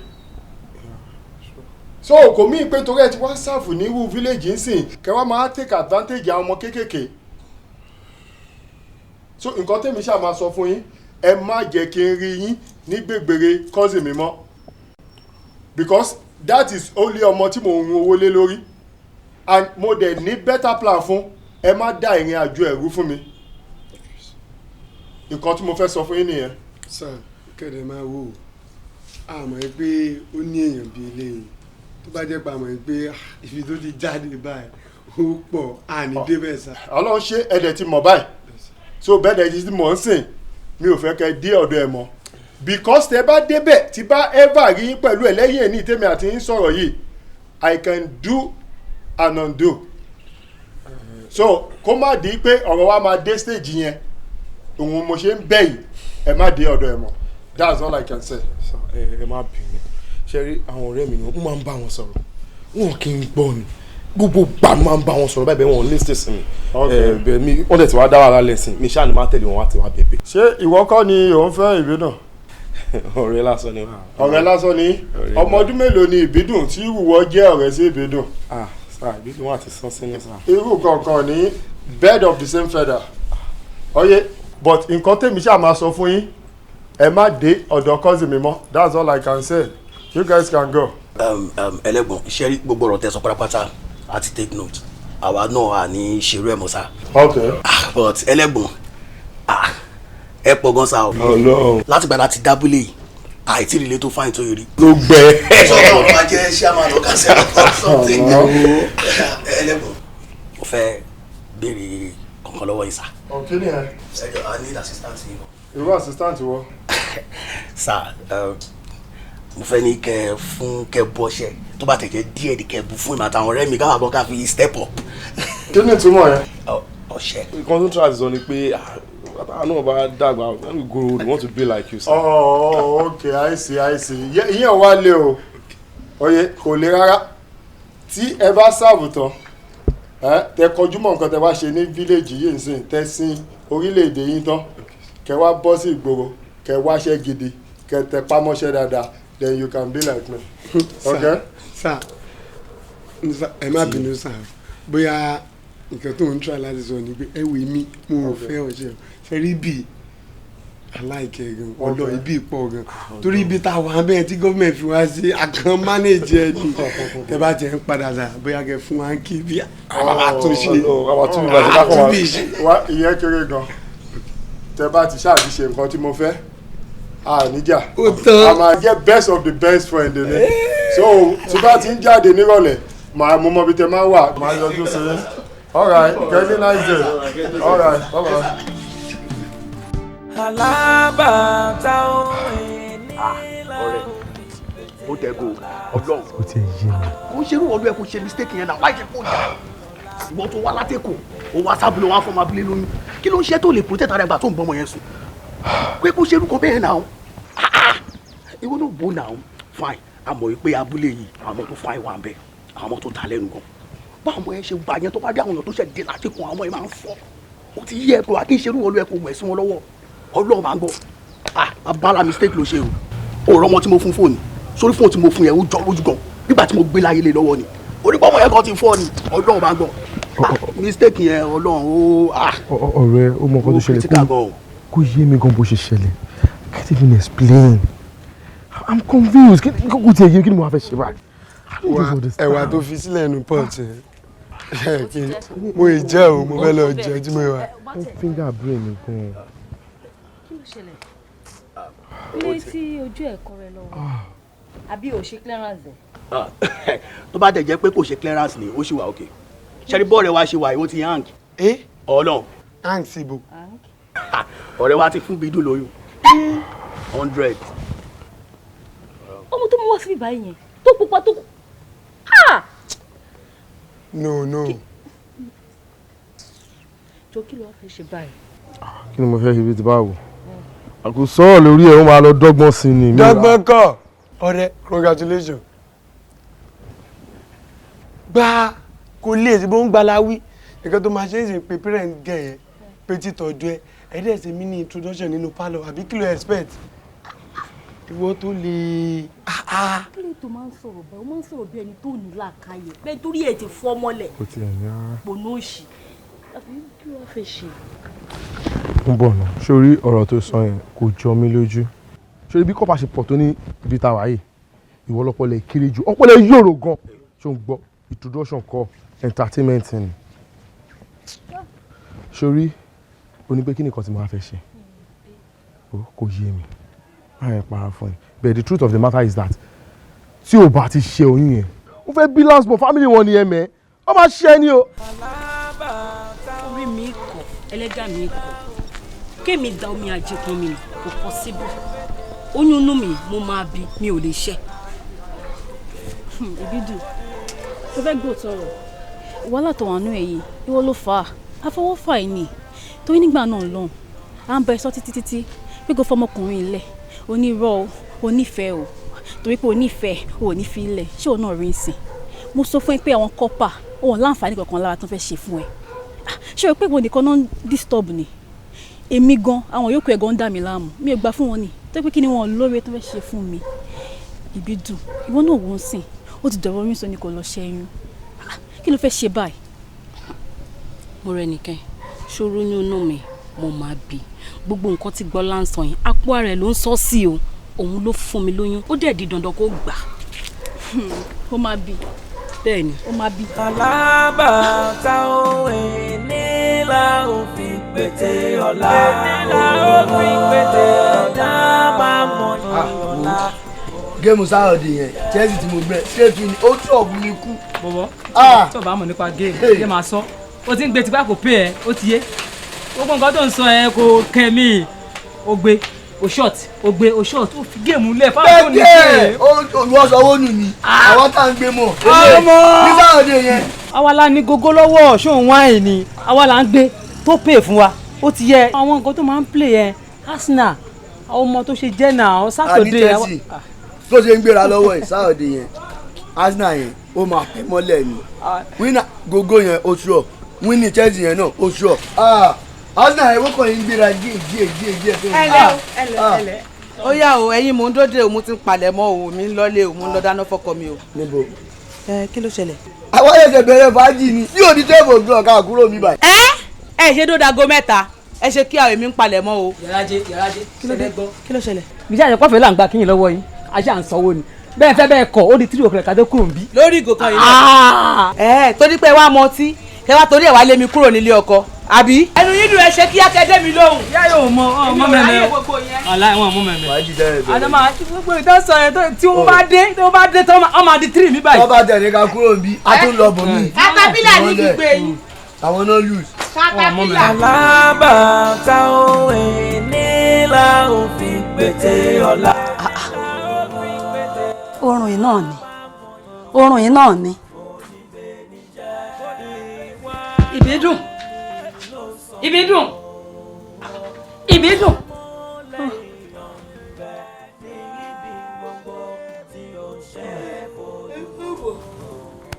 So kò mí pé torí ẹ ti wá sáàfù ní irú village ńsìn kẹ wá máa take advantage àwọn ọmọ kéékèèké. So nǹkan tèmi ṣáà máa sọ fún yín, ẹ má jẹ́ kí n rí yín ní gbègbèrè cousin mi mọ́, because that is only ọmọ tí mò ń run owó lé lórí, and mo dẹ̀ ní better plan fún. Ẹ má dá ìrìn àjò ẹ̀rú fún mi. Nǹkan tí mo fẹ́ sọ fún yín nìyẹn. Sir, kẹ̀dẹ̀ máa wò ó, àmọ́ ẹ pé ó ní èèyàn bíi eléyìí tó bá jẹ́ pé àmọ́ ẹ pé ibi tó ti jáde báyìí ó pọ̀, àní débẹ̀ sá. Ọlọ́run ṣe ẹ̀dẹ̀ ti mọ̀ báyìí, so bẹ́ẹ̀ dẹ̀ ti mọ̀ ń sìn, mi ò fẹ́ kẹ́ dé ọ̀dọ̀ ẹ̀ mọ́, because tẹ bá débẹ̀, tí bá ever rí yín pẹ̀lú ẹ̀ lẹ́yìn ẹ̀ ní tèmi àti yín sọ̀rọ̀ yìí, I can do and undo. So kó má di pé ọ̀rọ̀ wa máa dé stage yẹn, òun mo ṣe ń bẹ̀ yìí, ẹ má dé ọ̀dọ̀ ẹ̀ mọ́. That's all I can say. Ẹ má bínú, ṣe rí àwọn ọ̀rẹ́ mi ni wọ́n máa ń bá wọn sọ̀rọ̀, wọn kì í gbọ́ ni. Gbogbo gbà máa ń bá wọn sọ̀rọ̀ báyìí, bẹ́ẹ̀ wọn ò listen sí mi. Bẹ́ẹ̀ mi wọ́n dẹ̀ ti wá dá wàhálà lẹ́sìn mi, ṣáà ni máa tẹ̀lé wọn wá ti wá bẹ̀bẹ̀. Ṣé ìwọ kọ́ ni òun fẹ́ Ìbídùn? Ọ̀rẹ́ lásán ni wà. Ọ̀rẹ́ lásán ni. Ọmọ ọdún mélòó ni Ìbídùn tí ìwọ jẹ́ ọ̀rẹ́ sí Ìbídùn? Ah sir, Ìbídùn wà ti sán sínú sir. Irú kankan ní bird of the same feather. Oye, but nǹkan tèmi ṣáà máa sọ fún yín, ẹ má dé ọ̀dọ̀ cousin mi mọ́. That's all I can say. You guys can go. Ẹlẹ́gbọ̀n, ṣé rí gbogbo ọ̀rọ̀ tẹ́ sọ pátápátá, a ti take note. Àwa náà à ní ṣerú ẹ̀ mọ́ sá. Ok. But ẹlẹ́gbọ̀n, ẹ pọ̀ gan sa o. Ọlọ́run. Láti gbà láti dábúlé yìí, àìtí ìrìlẹ̀ tó fáyín tó yìí rí. Ló gbẹ. Sọ́kàn máa jẹ́ chairman or councillor or something. Ẹlẹ́gbọ̀n, mo fẹ́ béèrè kankan lọ́wọ́ yín sá. Ọ̀kí ni ẹ? Ẹ jọ̀ọ́, I need assistance yín. Irú assistant wo? Sir, mo fẹ́ ní kẹ́ fún kẹ́ bọ́ṣẹ́ tó bá tẹ̀jẹ́ díẹ̀ ní kẹ́ bu fún ìmọ̀ àtàwọn ọ̀rẹ́ mi káwọn àbọ̀ ká fi step up. Kí ni ìtumọ̀ yẹn? Ọṣẹ. Nǹkan tó ń try sọ ni pé Táwọn náà bá dàgbà, when we grow old, we want to be like you, sir. Oh, okay, I see, I see. Ìyẹn wá lé o. Oye, kò le rárá. Tí ẹ bá serve tán, ẹ tẹ kọjú mọ́ nǹkan tẹ wá ṣe ní village yìí nsìn, tẹ sin orílẹ̀-èdè yín tán, kẹ wá bọ́ sí ìgboro, kẹ wáṣẹ́ gidi, kẹ tẹ pámọ́ṣẹ́ dáadáa, then you can be like me. Okay? Sir, sir, ẹ má bínú sir, bóyá nǹkan tó ń try láti sọ ni pé ẹ wò mí, mo ò fẹ́ ọ̀ṣẹ́ o ṣe rí bí aláìkẹ́ gan ọlọ́ ibi pọ̀ gan, torí ibi tá a wà bẹ́ẹ̀ tí gọ́ọ̀mẹ̀ntì fi wá sí àkàn manage ẹ ní tẹ bá tiẹ̀ ń padà sà, bóyá kẹ fún wa kí bí àwọn àtúnṣe àtúnṣe. Wá, ìyẹn kéré gan. Tẹ bá ti ṣáà ti ṣe nǹkan tí mo fẹ́, a níjà, a máa jẹ́ best of the best friend ni. So tí bá ti ń jáde nírọ̀lẹ́, màá mú mọ́bi tẹ máa wà, màá yọjú sí i. All right, get a nice day. All right, bye bye. Alábàtà Ọ̀rẹ́, ó tẹ go Ọlọ́run. Ó tiẹ̀ yé mi. Kò ń ṣerú ọdún ẹ kò ṣe mistake yẹn náà wáyé ṣe kó jà. Ìwọ tó wá látẹ̀kọ̀, ó wá sábúlé, wá fọmọ abúlé lóyún. Kí ló ń ṣe tó lè protect ara ẹgbà tó ń bọ́mọ yẹn sùn? Pé kó ṣerú kan bẹ́ẹ̀ náà. Ìwọ náà bò náà. Fine, àmọ́ pé abúlé yìí, àwọn tó fine wà ń bẹ̀, àwọn tó ta lẹ́nu gan. Báwọn ọmọ yẹn ṣe gbà yẹn tó bá dé, àwọn èèyàn tó ṣẹ̀ dé láti kun, àwọn ọmọ yẹn máa ń fọ́. Ó ti yẹ ẹ̀kọ́ àkí ṣerú wọlé ẹ̀kọ́ wẹ̀ sí wọn lọ́wọ́. Ọlọ́run máa ń gbọ́. Ah, abala mistake ló ṣe o. Ó rọ́mọ tí mo fún fóònù. Sórí fóònù tí mo fún yẹn, ó jọ lójú gan. Nígbà tí mo gbé láyé lé lọ́wọ́ ni. Onígbọ́mọ yẹn kan ti fọ́ ni. Ọlọ́run máa ń gbọ́. Ah, mistake yẹn, Ọlọ́run ó ah. Ọ̀rẹ́, ó mọ nǹkan tó ṣẹlẹ̀. Critical gan o. Kó yé mi gan bó ṣe ṣẹlẹ̀. I can't even explain. I'm confused. Kí kò tiẹ̀ yé mi, kí ni mo wá fẹ́ ṣe báyìí? I don't just understand. Ẹ̀wà tó fi sílẹ̀ nù pot ẹ̀ kí mo ì jẹ́ o, mo fẹ́ lọ jẹ tí mo wà. Ó finger brain mi gan. Kí ló ṣẹlẹ̀? Ilé tí ojú ẹ̀ kọ́ rẹ lọ́wọ́, àbí ò ṣe clearance ẹ̀? Tó bá dẹ̀ jẹ́ pé kò ṣe clearance ni, ó ṣì wà okay. Ṣẹ́rí bọ́ọ̀rẹ́ wa ṣe wà yìí, ó ti hang. Ọlọ́run. Hang síbo? Ọ̀rẹ́ wa ti fún Bídùn lóyún. 100. Ọmọ tó mú wá síbí báyìí yẹn tó pupa tó ah. No, no. Jọ, kí ló wá fẹ́ ṣe báyìí? Kí ni mo fẹ́ ṣe bí ti báwo? Àkó sọ̀rọ̀ lórí ẹ̀, ó máa lọ dọ́gbọ́n sí ni. Dọ́gbọ́n kọ́, ọ̀rẹ́, congratulations. Gba kò lè ṣe bó ń gbaláwí. Nǹkan tó máa ṣe é ṣe pé parent gẹ̀ yẹn pé títọ́jú ẹ, ẹ dẹ̀ ṣe mí ní introduction nínú pálọ̀, àbí kí ló expect? Ìwọ tó lè. Kí ló tó máa ń sọ̀rọ̀ báyìí? Ó máa ń sọ̀rọ̀ bí ẹni tó ní làákàyè bẹ́ẹ̀, torí ẹ̀ ti fọ́ mọ́lẹ̀. Kò tiẹ̀ ní rárá. Pònú òṣì, àbí kí ló wá fẹ́ ṣe? Ń bọ̀ náà, sórí ọ̀rọ̀ tó sọ yẹn kò jọ mí lójú. Sórí bí kọ́pà ṣe pọ̀ tó ní ibi tá a wà yìí, ìwọ lọ́pọ̀lọ́ kéré jù, ọpọlọ yòrò gan. Ṣó ń gbọ́? Introduction kọ́, entertainment ni. Sórí o ní pé kí nìkan tí mo wá fẹ́ ṣe, kò yé mi, má yẹn para fún ẹ. But the truth of the matter is that tí o bá ti ṣe oyún yẹn, ó fẹ́ bí last born family wọn ni ẹ mẹ́, ó máa ṣe ẹ ní o. Orí mi kọ, ẹlẹ́dàá mi kọ, kémi da omi àjẹkùn mi nù, kò possible. Oyún inú mi, mo máa bí, mi ò lè ṣẹ́. Ìbídùn, tó fẹ́ gbọ́ tọrọ wàhálà tó wà nú ẹ̀ yìí, ìwọ ló fà á, àfọwọ́fà ẹ̀ nì. Torí nígbà náà lọ́hùn, à ń bẹ sọ títí títí pé kò fọmọkùnrin ilẹ̀, onírọ́ o, onífẹ̀ẹ́ o, torí pé onífẹ̀ẹ́ o ò ní fi ilẹ̀. Ṣé òun náà rí ń sìn? Mo sọ fún ẹ pé àwọn kọ́pà òun láǹfààní kankan lára tó fẹ́ ṣe fún ẹ. Ṣé o pé ìwọ nìkan náà ń disturb ni? Èmi gan, àwọn yòókù ẹ̀ gan ń dà mí láàmú, mi ò gbà fún wọn ni, tó pé kí ni wọn lóore tó fẹ́ ṣe fún mi? Ìbídùn, ìwọ náà wọ́n sìn, ó ti dọ̀rọ̀ oyún sọ ni, kò lọ ṣẹ́yún. Kí ló fẹ́ ṣe báyìí? Mo rẹ nìkan ṣòro, oyún inú mi, mo máa bí. Gbogbo nǹkan tí Gbọ́lá ń sọ yẹn, apó ara ẹ̀ ló ń sọ sí o. Òun ló fún mi lóyún, ó dẹ̀ di dandan kó gbà. Ó máa bí. Bẹ́ẹ̀ ni. Ó máa bí. Alábàtà òwe nílà òfin pété ọ̀la, nílà òfin pété ọ̀la máa mọ̀ ní ọ̀la. Game Saturday yẹn, Chelsea tí mo gbẹ straight win, ó tún ọ̀bùn mi kú. Bọ̀bọ̀ tí o bá mọ̀ nípa game ṣé máa sọ, ó ti ń gbé tipá, kò pé ẹ, ó ti yé gbogbo nǹkan tó ń sọ ẹ, kò kẹ́ mi. Ó gbé o short, ó gbé o short, ó fi game lẹ̀ fáwọn tó ní bẹ́ẹ̀ olùwọ́sọ̀wọ́ nù ni àwọn tá à ń gbé mọ̀ ní Saturday yẹn. Àwa la ní gógó lọ́wọ́, ṣóun wáìn ni àwa là ń gbé tó pè fún wa. Ó ti yẹ àwọn nǹkan tó máa ń play yẹn, Arsenal, àwọn ọmọ tó ṣe jẹ́ náà Saturday. Àní Chelsea tó ṣe ń gbéra lọ́wọ́ ẹ̀ Saturday yẹn, Arsenal yẹn ó máa pẹ́ mọ́lẹ̀ ni. Winner gogo yẹn ó sure, winning Chelsea yẹn náà ó sure. Arsenal yẹn wọ́n kàn ń gbéra díẹ̀ díẹ̀ díẹ̀ díẹ̀. Ẹlẹ́ o, ẹlẹ́ ẹlẹ́. Ó yá o, ẹ̀yin mò ń dóde o, mo ti ń palẹ̀ mọ́ o, mi ń lọ́lé o, mo ń lọ dáná fọ́kọ mi o. Níbo? Ẹ kí ló ṣẹlẹ̀? Àwọn ẹ̀ṣẹ̀ bẹ̀rẹ̀ fàájì ni bí òní 12 o'clock ká kúrò mi báyìí. Ẹ ṣe dódago 3, ẹ ṣe kí àwọn èmi ń palẹ̀ mọ́ o. Yàrájẹ, yàrájẹ, kí ló dé? Kí ló ṣẹlẹ̀? Bíjà àjẹpọ̀ fẹ́ là ń gba kíyìn lọ́wọ́ yín, ajá ń sanwó ni. Bẹ́ẹ̀ fẹ́ bẹ́ẹ̀ kọ̀, ó di 3 o'clock ká tó kúrò níbí. Lórí ìgò kan yìí náà. Ẹ torí pé wàá mọtí, kẹ wá torí ẹ wá lé mi kúrò nílé ọkọ, àbí? Ẹnu yín dùn, ẹ ṣe kíá kẹ dé mi lóhùn. Ìyá yóò mọ ọmọ mẹ́mẹ́ o. Ọ̀la ẹ̀wọ̀n mú mẹ́mẹ́. Fàájì tẹ́lẹ̀ bẹ̀rẹ̀. Àdàmà gbogbo ìtàn sọ yẹn tí wọ́n bá dé, tí wọ́n bá dé tí wọ́n máa di 3 mi báyìí. Wọ́n bá tẹ̀lé ká kúrò níbí, a tún lọ bọ̀ mí. Katapila ní gbígbé yín. Àwọn náà lose. Katapila. Alábàtà òwe nílà òfin pété ọ̀la. Oorun yìí náà ni, oorun yìí náà ni. Ìbídùn, Ìbídùn, Ìbídùn.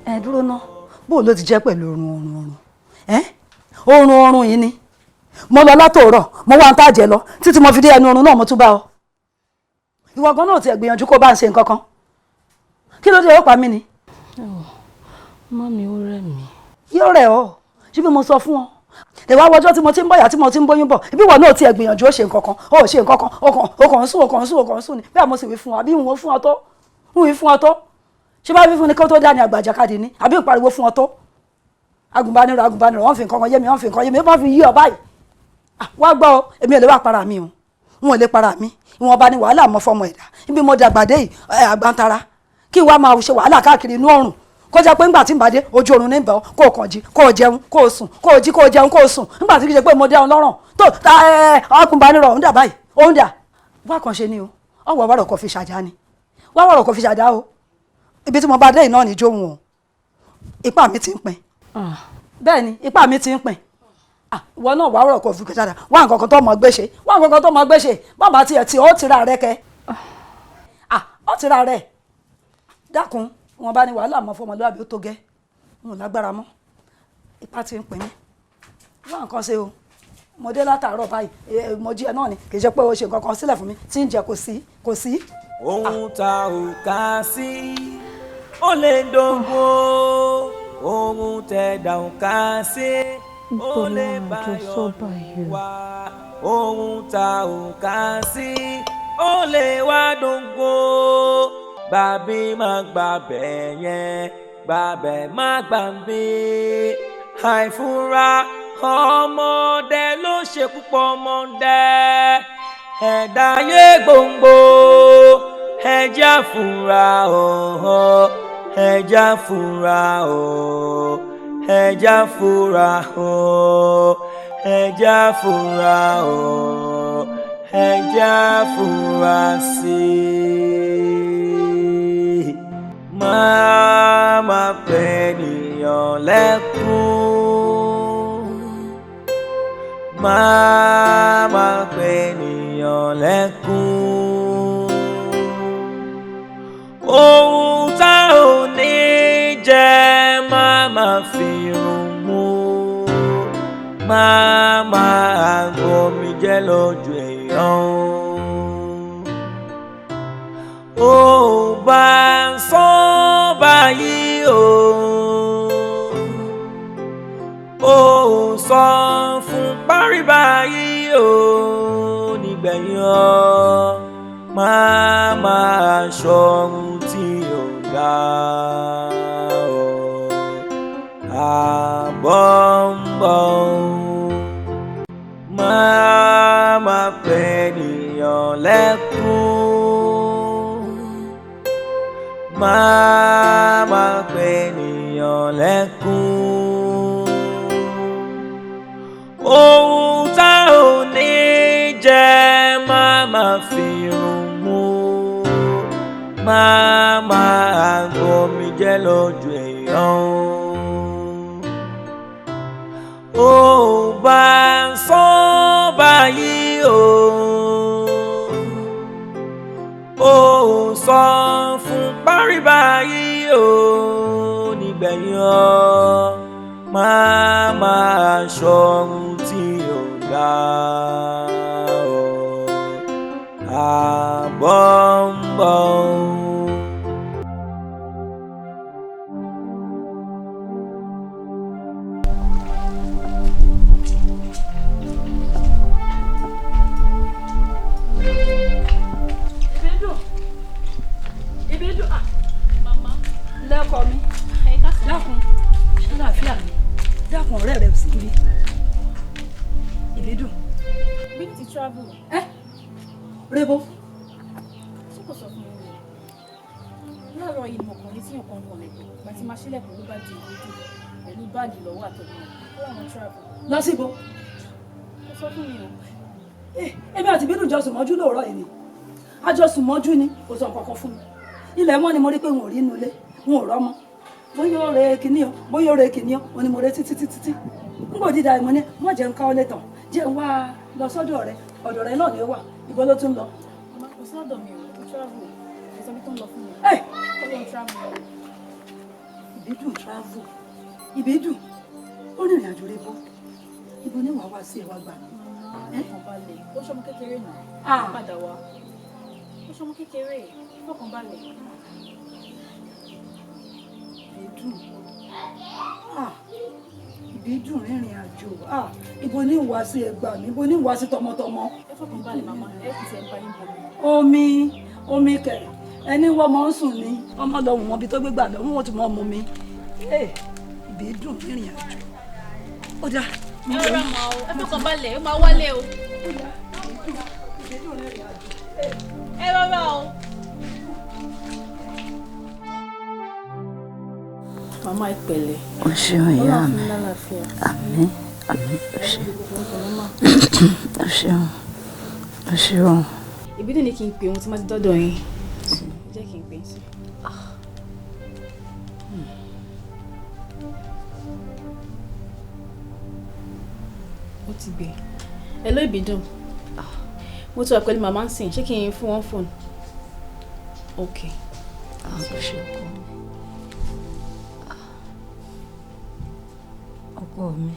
Ẹ dúró ná, bó ló ti jẹ́ pẹ̀lú oorun oorun oorun ẹ oorun oorun yìí ni? Mo lọ látòórọ̀, mo wá ń tàjẹ́ lọ títí mo fi dé ẹnu oorun náà, mo tún bá ọ. Ìwọ gan náà ti ẹ̀ gbìyànjú kó bá ń ṣe nǹkan kan. Kí ló dé? Ó pa mí ni. Mummy, ó rẹ̀ mí. Yóò rẹ̀ ọ́. Ṣé bí mo sọ fún ọ ìwà wọjọ́ tí mo ti ń bọ̀yà, tí mo ti ń bóyún bọ̀, ibi ìwọ náà ti ẹ̀ gbìyànjú ó ṣe nǹkan kan, ó ṣe nǹkan kan, ó kàn ń sùn, ó kàn ń sùn, ó kàn ń sùn ni. Bí àmọ́ sì wí fún ọ, àbí ìwọ̀n fún ọ tó ń wí fún ọ tó, ṣé bá wí fún ni kó tó dá ní àgbàjàkadì ni, àbí ìpariwo fún ọ tó? Agùnbánirọ̀, agùnbánirọ̀, wọ́n fi nǹkan kan yé mi, wọ́n fi nǹkan yé mi, wọ́n fi yí ọ báyìí. Wá gbọ́ ọ, èmi ò lè wá para mi o, n ò lè para mi. Ìwọ̀nba ni wàhálà mọ́ fọmọ ẹ̀dá. Ibi mo dàgbà dé yìí, àgbàntara kí wàá máa ṣe wàhálà káàkiri inú ọ̀run, kó jẹ́ pé ńgbà tí ń bá dé ojú oorun ní bẹ̀ ọ́, kó o kàn jí, kó o jẹun, kó o sùn, kó o jí, kó o jẹun, kó o sùn, ńgbà tí kì í ṣe pé mo dẹ́run lọ́rùn tó ta ẹ agùnbánirọ̀ òun dà báyìí, òun dà. Wá kàn ṣe ni o, ọwọ́ wàrọ̀ kò fi ṣàjà ni, wá wàrọ̀ kò fi ṣàjà o. Ibi tí mo bá dé yìí náà ní jóhun o, ipá mi ti ń pin. Bẹ́ẹ̀ ni, ipá mi ti ń pin. Ìwọ náà wà wàrọ̀ kò fi ṣàjà, wá nǹkan kan tó mọ̀ gbé ṣe, wá nǹkan kan tó mọ̀ gbé ṣe. Bàbá tiẹ̀ tí ó ti ra rẹ kẹ, ó ti ra rẹ. Dákun, wọn bá ní wàhálà mọ fọmọlúwàbí, ó tó gẹ́, n ò lágbára mọ́, ipá ti ń pin mí. Wá nǹkan ṣe o. Mo dé látàárọ̀ báyìí, mo jí ẹ náà ni, kì í ṣe pé o ṣe nǹkan kan sílẹ̀ fún mi tí ń jẹ, kò sí, kò sí. Ohun tá ò kà sí ó lè dógún, ohun tẹ̀dá ò kà sí ó lè báyọ̀ wá, ohun tá ò kà sí ó lè wá dógún. Gbàbí má gbàbẹ̀ yẹn, gbàbẹ̀ má gbàbí. Àìfúnra ọmọdé ló ṣe púpọ̀ ọmọdé. Ẹ̀dá ayé gbòǹgbò, ẹja fúnra ọ̀họ́, ẹja fúnra ọ̀, ẹja fúnra ọ̀, ẹja fúnra ọ̀, ẹja fúnra sí i. Máa má pẹ́ nìyàn lẹ́kún, máa má pẹ́ nìyàn lẹ́kún. Ohun tá ò ní jẹ, má má fi rún mú, má má gbomi jẹ́ lójú èèyàn. Ó bá ń sọ báyìí o, ó sọ fún parí báyìí o, nígbẹ̀yìn ọ máa máa ṣọ̀run tí ò dá o. Àbọ̀ ń bọ̀ o, máa máa pẹ́ nìyàn lẹ́kún, máa máa pẹ́ nìyàn lẹ́kún. Ohun tá ò ní jẹ, máa máa fi rún mú, máa máa gbomi jẹ́ lójú èèyàn. Ó bá ń sọ yọ máa máa ṣọ́run tí ò dá o àbọ̀ ń bọ̀ o. Lẹ́kọ̀ọ́ mi dákun ṣàlàáfíà mi dákun ọ̀rẹ́ rẹ̀ sí ibi ìbídùn. Bí ti travel. Ẹ rebo. Ṣé kò sọ fún mi rẹ̀? Láàárọ̀ yìí mo kàn ní tí nǹkan kan lè gbọ́. Ìgbà tí máa ṣílẹ̀kùn ló bá di ìbídùn pẹ̀lú báàgì lọ́wọ́ àtọ̀gbọ̀n. Ó làwọn travel. Lọ síbo. Ó sọ fún mi o. Èmi àti ìbídùn jọ sùn mọ́jú lóòrọ̀ yìí ni. A jọ sùn mọ́jú ni kò sọ nǹkan kan fún mi. Ilẹ̀ mọ́ ni mo rí pé n ò rí inú ilé, n ò rọ́mọ. Bóyá ó re kìíní o, bóyá ó re kìíní o, ó ní mo re títí títí tí. N kò dídá ìmọ̀ ní, wọ́n jẹ́ ń ká ọ létàn, jẹ́ ń wá lọ sọ́dọ̀ rẹ, ọ̀dọ̀ rẹ náà ni ó wà, ìbọn ló tún lọ. Màmá kò sí lọ́dọ̀ mi o, ó travel, kò sọ bí tó ń lọ fún mi. Ẹ Ó lọ travel. Ìbídùn travel, Ìbídùn, ó rìnrìn àjò rẹ bọ́, ibo ni wàá wá sí ẹwà gbà mí. Màmá fọkànbalẹ̀, ó ṣọmọ kékeré náà, padà wá. Ó ṣọmọ kékeré, fọkànbalẹ̀. Ìbídùn, Ìbídùn rìnrìn àjò, ibo ní wàá sí ẹgbà mi, ibo ní wàá sí tọmọtọmọ. Ẹ fọkànbalẹ̀ màmá, ẹ kì í ṣe ń bá yín bọ̀. Omi, omi kẹ, ẹni wọ́n mọ̀ ń sùn ni, ọmọ lọ wọ̀n bí tó gbégbà lọ, wọ́n ti mọ̀ mú mi. Ìbídùn rìnrìn àjò, ó dáa. Ẹ rọra mà o, ẹ fọkànbalẹ̀, ó máa wálé o. Ìbídùn rìnrìn àjò. Ẹ rọra o. Màmá ẹ pẹ̀lẹ́. O ṣeun ìyá mi. Àmín, àmín, o ṣe. O ṣeun, o ṣeun. Ìbídùn ní kí n pè ohun tí má ti dọ́dọ̀ yín. Jẹ́ kí n pè é sí. Ó ti gbé. Hello Ìbídùn. Mo ti wà pẹ̀lú màmá ń sìn, ṣé kí n fún wọn fóònù? Ok. O ṣe ọkọ mi. Ọkọ mi,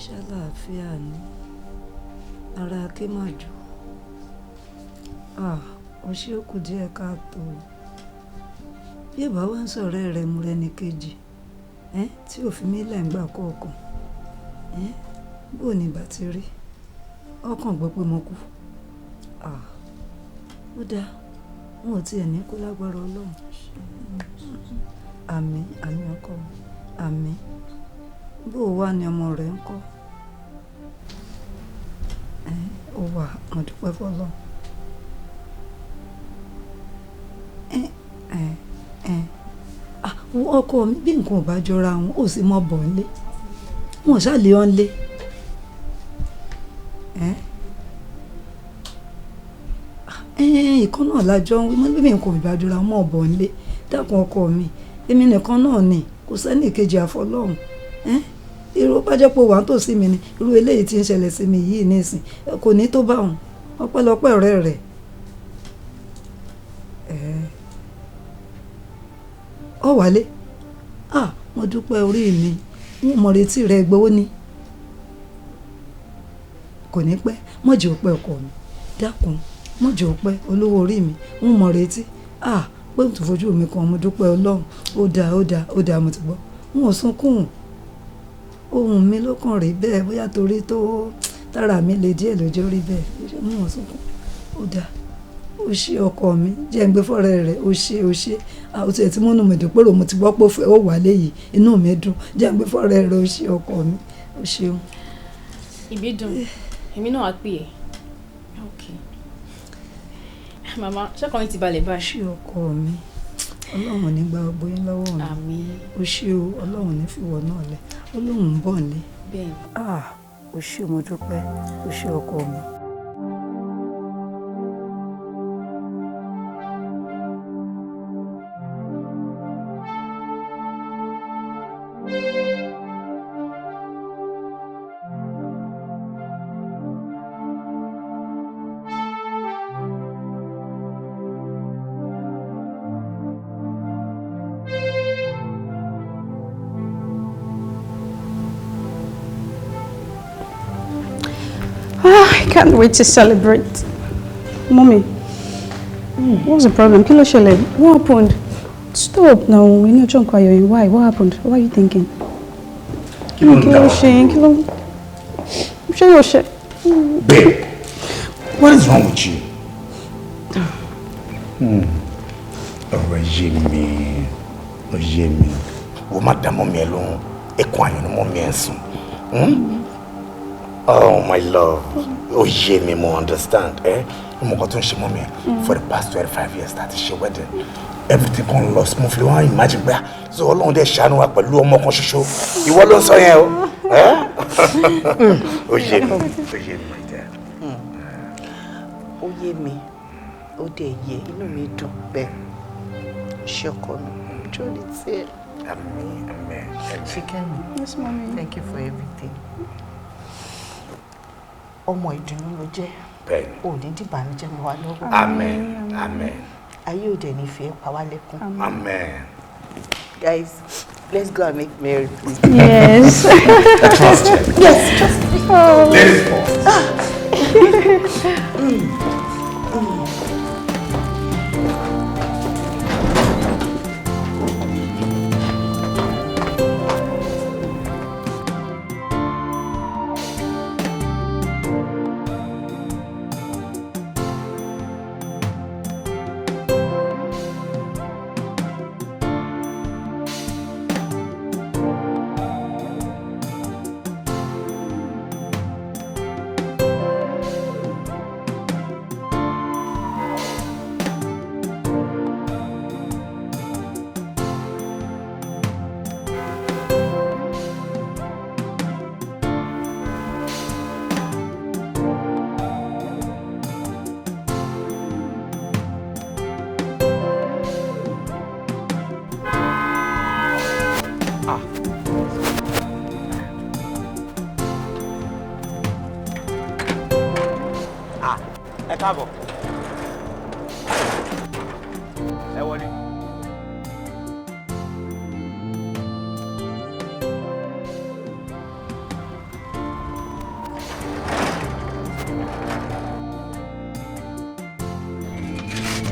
ṣàlàáfíà ni, ara ké má jò, ó ṣe ó kù díẹ̀ káàtó. Bí ìbá wá ń sọ̀rọ̀ rẹ̀ mú rẹ ní kejì, tí ò fi mí lẹ̀ ń gbà kọ̀ọ̀kan, bó ní ìbá ti rí, ọkàn gbọ́ pé mo kú. Ó dáa, n ò tiẹ̀ ní kú lágbára Ọlọ́run. Àmín, àmín ọkọ mi, àmín. Bó o wá ni ọmọ rẹ ń kọ́? Ó wà, mo dúpẹ́ f'Ọlọ́run. Ọkọ mi bí nǹkan ò bá jọra wọn, ó sì mọ bọ̀ nílé. Wọn ò ṣàlè ọ́n lé. Ìkan náà lájọ ń wí, mo ní bí nǹkan ò bá jọra wọn mọ̀ bọ̀ nílé. Dákun ọkọ mi, èmi nìkan náà ni, kò sẹ́ni kejì àfọlọ́run. Irú bá jẹ́ pé wà ń tòsí mi ni, irú eléyìí tí ń ṣẹlẹ̀ sí mi yìí nísìn, kò ní tó bá òun. Ọpẹ́lọpẹ́ ọ̀rẹ́ rẹ̀. Ọ wálé. Mo dúpẹ́ orí mi, n ò mọ̀ retí rẹ gbowó ni. Kò ní pẹ́, mọ̀jẹ̀ ò pẹ́ ọkọ mi. Dákun, mọ̀jẹ̀ ò pẹ́ olówó orí mi, n ò mọ̀ retí. Pé tó fojú mi kan, mo dúpẹ́ Ọlọ́run. Ó dáa, ó dáa, ó dáa, mo ti gbọ́. N ò sunkún. Ohùn mi ló kàn rí bẹ́ẹ̀, bóyá torí tó tára mi le díẹ̀ ló jẹ́ ó rí bẹ́ẹ̀. N ò sunkún. Ó dáa. Ó ṣe ọkọ mi, jẹ́ ń gbé fọ́rẹ́ rẹ̀, ó ṣe, ó ṣe. Ó tiẹ̀ tí múnú mi dùn pé mo ti gbọ́ pé ó wà léyìí, inú mi dùn. Jẹ́ ń gbé fọ́rẹ́ rẹ̀, ó ṣe ọkọ mi, ó ṣeun. Ìbídùn, èmi náà á pè é. Okay. Màmá, ṣé ọkọ mi ti balẹ̀ báyìí? Ṣé ọkọ mi, Ọlọ́run ní gba gbogbo yín lọ́wọ́ mi. Àmín. Ó ṣé o, Ọlọ́run ní fìwọ náà lẹ̀, Ọlọ́run ń bọ̀ nílé. Bẹ́ẹ̀ni. Ó ṣé, mo dúpẹ́, ó ṣé ọkọ mi. Can't wait to celebrate. Mommy, what's the problem? Kí ló ṣẹlẹ̀? What happened? Stop now. We ní ọjọ́ nǹkan ayọ̀ yẹn. Why? What happened? What are you thinking? Kí ló ń Kí dá ló wa? ṣe yín? Kí ló ṣe yóò ṣe? Babe, what is wrong with you? Ọ̀rọ̀ yé mi, ó yé mi. O má dá mọ́mí ẹ lóhùn, ẹkún ayọ̀ ni mọ́mí ẹ ń sùn. Oh my love, ó yé mi, mo understand. Eh? Mo kàn tó ń ṣe mọ́mí ẹ. For the past 25 years that ṣe wedding, everything kan lọ smoothly. Wọ́n á imagine pé ah, so Ọlọ́run dẹ̀ ṣàánú wa pẹ̀lú ọmọ kan ṣoṣo. Ìwọ ló ń sọ yẹn o. Eh? Ó yé mi, ó yé mi, my dear. Ó yé mi, ó dẹ̀ yé, inú mi dùn bẹ́ẹ̀. Ṣé ọkọ mi jó ní tiẹ̀. Àmín, àmín, àmín. Ṣìkẹ́mi. Yes, mommy. Thank you for everything. Ọmọ ìdùnnú ló jẹ́. Bẹ́ẹ̀ni. Ò ní dìbànújẹ́ mọ́ wa lọ́wọ́. Àmín, àmín. Ayé ò dẹ̀ ní fi ẹ́ pa wá lẹ́kún. Amen. Guys, let's go and make merry, please. Yes. I trust you. Yes, trust me. Oh. Ladies first. Ẹ káàbọ̀, ẹ wọlé.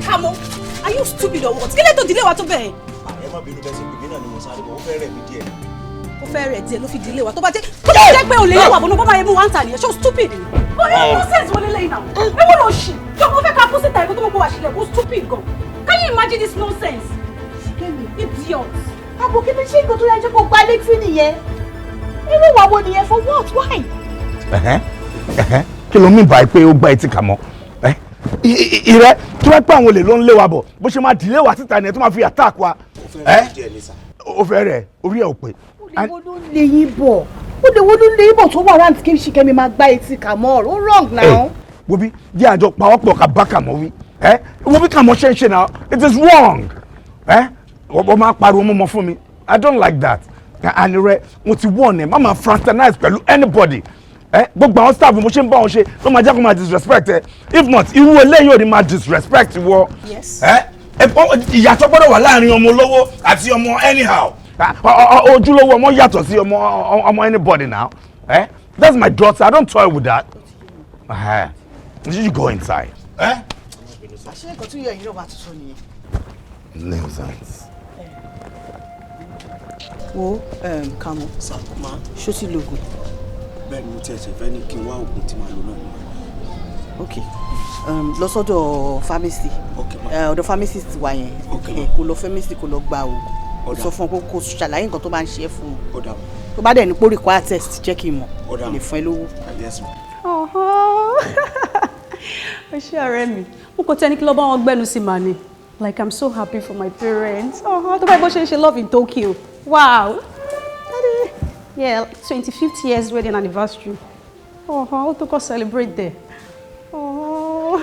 Kamo, are you stupid or what? Kí lè tó delay wa tó bẹ́ẹ̀? Ẹ má bínú, bẹ́ẹ̀ ṣe pè mí náà ni mo sáré bọ̀, ó fẹ́ rẹ̀ mí díẹ̀. Ó fẹ́ rẹ̀ díẹ̀ ló fi delay wa, tó bá jẹ́ pé olè lè wà bọ̀nú bọ́bá yẹn mú wa ń tà nìyẹn. Ṣé o stupid ni? Ó ní nonsense wọlé lẹ́yìn náà. Ewo ló ṣì. Jọ mo fẹ́ ká kó síta ẹ̀kọ́ tó mọ̀ pé wà sílẹ̀ kó stupid gan. Can you imagine this nonsense? Idiot. Àbòkí mi, ṣé nǹkan tó yẹ jẹ́ kó gbá létí nìyẹn? Irú ìwà wo nìyẹn? For what? Why? Ẹ̀hẹ́n, ẹ̀hẹ́n. Kí ló mí báyìí pé ó gbá etí kà mọ́ ẹ́? Ìrẹ́ tí wọ́n pẹ́ àwọn olè ló ń lé wa bọ̀, bó ṣe máa dìlé wa síta ni ẹ̀ tó máa fi attack wa. Ó fẹ́ rẹ̀ mí díẹ̀ ní sà. Ó fẹ́ rẹ̀, orí ẹ̀ ò pé. Olè wo ló ń lé yín bọ̀? Olè wo ló ń lé yín bọ̀ tó wà wá kí Ṣìkẹ́mi máa gbá etí Kàmọ́? Ó wrong now. Wo bí jẹ́ àjọ pawọ́pọ̀ ká bá Kàmọ́ wí. Ẹ́, wo bí Kàmọ́ ṣe ń ṣe náà, it is wrong. Ẹ́, wọ́n máa pariwo mọ́mọ́ fún mi, I don't like that. And rẹ, mo ti warn ẹ, má máa fraternize pẹ̀lú anybody. Ẹ gbogbo àwọn staff mo ṣe ń bá wọn ṣe ló máa jẹ́ kó máa disrespect ẹ. If not, irú eléyìí ò ní máa disrespect wọ. Yes. Ẹ ìyàtọ̀ gbọ́dọ̀ wà láàrin ọmọ olówó àti ọmọ anyhow. Ojúlówó ọmọ yàtọ̀ sí ọmọ anybody now. Eh? That's my daughter, I don't toy with that. You go inside. Eh? Àṣé nǹkan tó yẹ ẹ̀yin náà wà tuntun nìyẹn. Nuisance. Wo Kàmọ́, ṣó ti lògùn? Bẹ́ẹ̀ ni, mo tiẹ̀ ṣe fẹ́ ní kí n wá oògùn tí màá lò náà. Ok, lọ sọ́dọ̀ pharmacy. Ok, ma. Ọ̀dọ̀ pharmacist wa yẹn. Ok, ma. Kó lọ pharmacy, kó lọ gba oògùn. Ó dà. Sọ fún ọ kó ṣàlàyé nǹkan tó bá ń ṣe é fún un. Ó dà. Tó bá dẹ̀ ní pé ó require test, jẹ́ kí n mọ̀. Ó dà. Lè fún ẹ lówó. Yes, ma. Ó ṣé ọ̀rẹ́ mi. Mo kò tẹ́ ní kí lọ bá wọn gbẹ́nu sí màá ni. Like, I'm so happy for my parents. Tó bá yẹ bó ṣe ń ṣe love in Tokyo. Wow. Daddy. Yeah, 25th years wedding anniversary. Ó tó kọ́ celebrate there. Oh.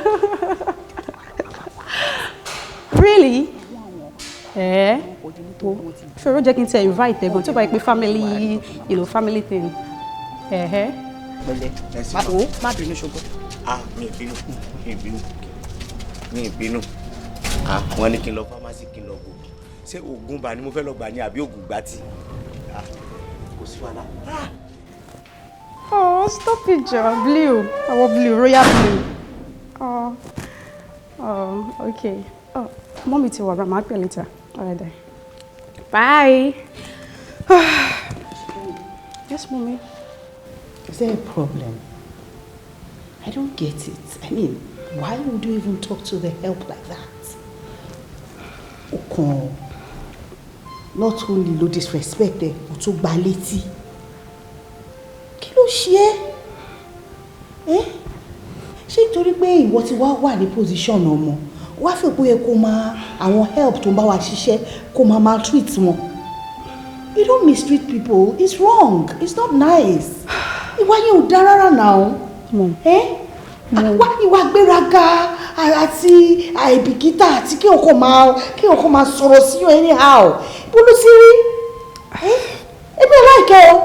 Really? Eh? Ṣòro jẹ́ kí n tẹ invite ẹ̀ gan tí ó bá yẹ pé family, family thing. Pẹ̀lẹ́. Ẹ sì Má ma. wo, má bínú ṣùgbọ́n. Ah, mi ì bínú, mi ì bínú, mi ì bínú. Ah, wọ́n ní kí n lọ pharmacy, kí n lọ gbòògùn. Ṣé oògùn bá ni mo fẹ́ lọ gbà ní àbí oògùn gbàtì? Ah, kò sí wàhálà. Oh, stop it, Joe. Blue. Our blue, royal blue. Oh, oh, okay. Oh, mommy ti wà bá máa pè later. All right then. Bye. Yes, mommy. Is there a problem? I don't get it. I mean, why would you even talk to the help like that? Okon, not only lo disrespect ẹ, o tún gbá létí. Kí ló ṣe ẹ́? Eh? Ṣé nítorí pé ìwọ ti wá wà ní position ọmọ, wá fẹ́ pé ó yẹ kó máa àwọn help tó ń bá wa ṣiṣẹ́ kó máa maltreat wọn? You don't mistreat people. It's wrong. It's not nice. Ìwà yẹn ò dáa rárá now. Eh? Wá ìwà gbéraga àti àìbìkítà àti kí ọkọ máa sọ̀rọ̀ sí yàn anyhow. Bó ló ti rí? Eh? Èmi ò like ẹ́ o.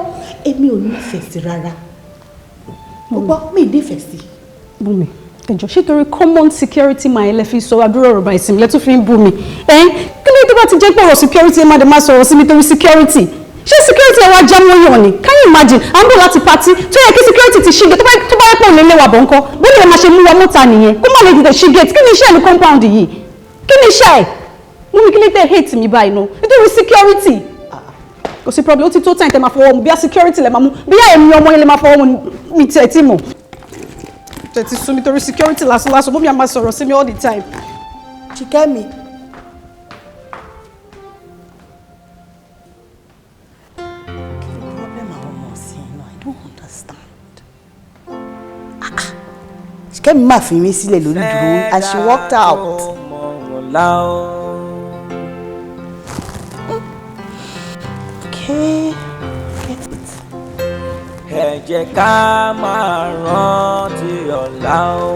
Èmi ò nífẹ̀ẹ́ sí rárá. Mo gbọ́ mi ì nífẹ̀ẹ́ sí. Bùnmi, ẹjọ, ṣé torí common security man ẹ lẹ fi sọ àdúrà ọ̀rọ̀ báyìí sí mi lẹ́tún fi ń bú mi? Ẹ kí ló dé bá ti jẹ́ pé ọ̀rọ̀ security ẹ má dé má sọ̀rọ̀ sí mi torí security? Ṣé security ẹ wá já mọ́yàn ni? Can you imagine? À ń bọ̀ láti party tó yẹ kí security ti ṣí gate, tó bá yẹ pé òun lè lé wa bọ̀ ńkọ́? Bó lè máa ṣe mú wa mọ́ta nìyẹn? Kó má lè tètè ṣí gate. Kí ni iṣẹ́ ní compound yìí? Kí ni iṣẹ́ ẹ̀? Mú mi, kí ló dé hate mi báyìí náà? Nítorí security. Kò sí problem, ó ti tó time tẹ máa fọwọ́ mu bí a security lè máa mú bí a èmi ọmọ yẹn lè máa fọwọ́ mu mi tiẹ̀ tí mọ̀ tẹ̀ ti sún mi torí security lásán lásán. Mummy á máa sọ̀rọ̀ sí mi all the time. Ṣìkẹ́mi. Kí ni problem àwọn ọmọ ọ̀sìn náà? I don't understand. Ah, ah. Ṣìkẹ́mi máa fi mí sílẹ̀ lórí dúró and she walked out. Ọ̀la o. Okay, get it. Ẹ jẹ́ ká máa rántí ọ̀la o.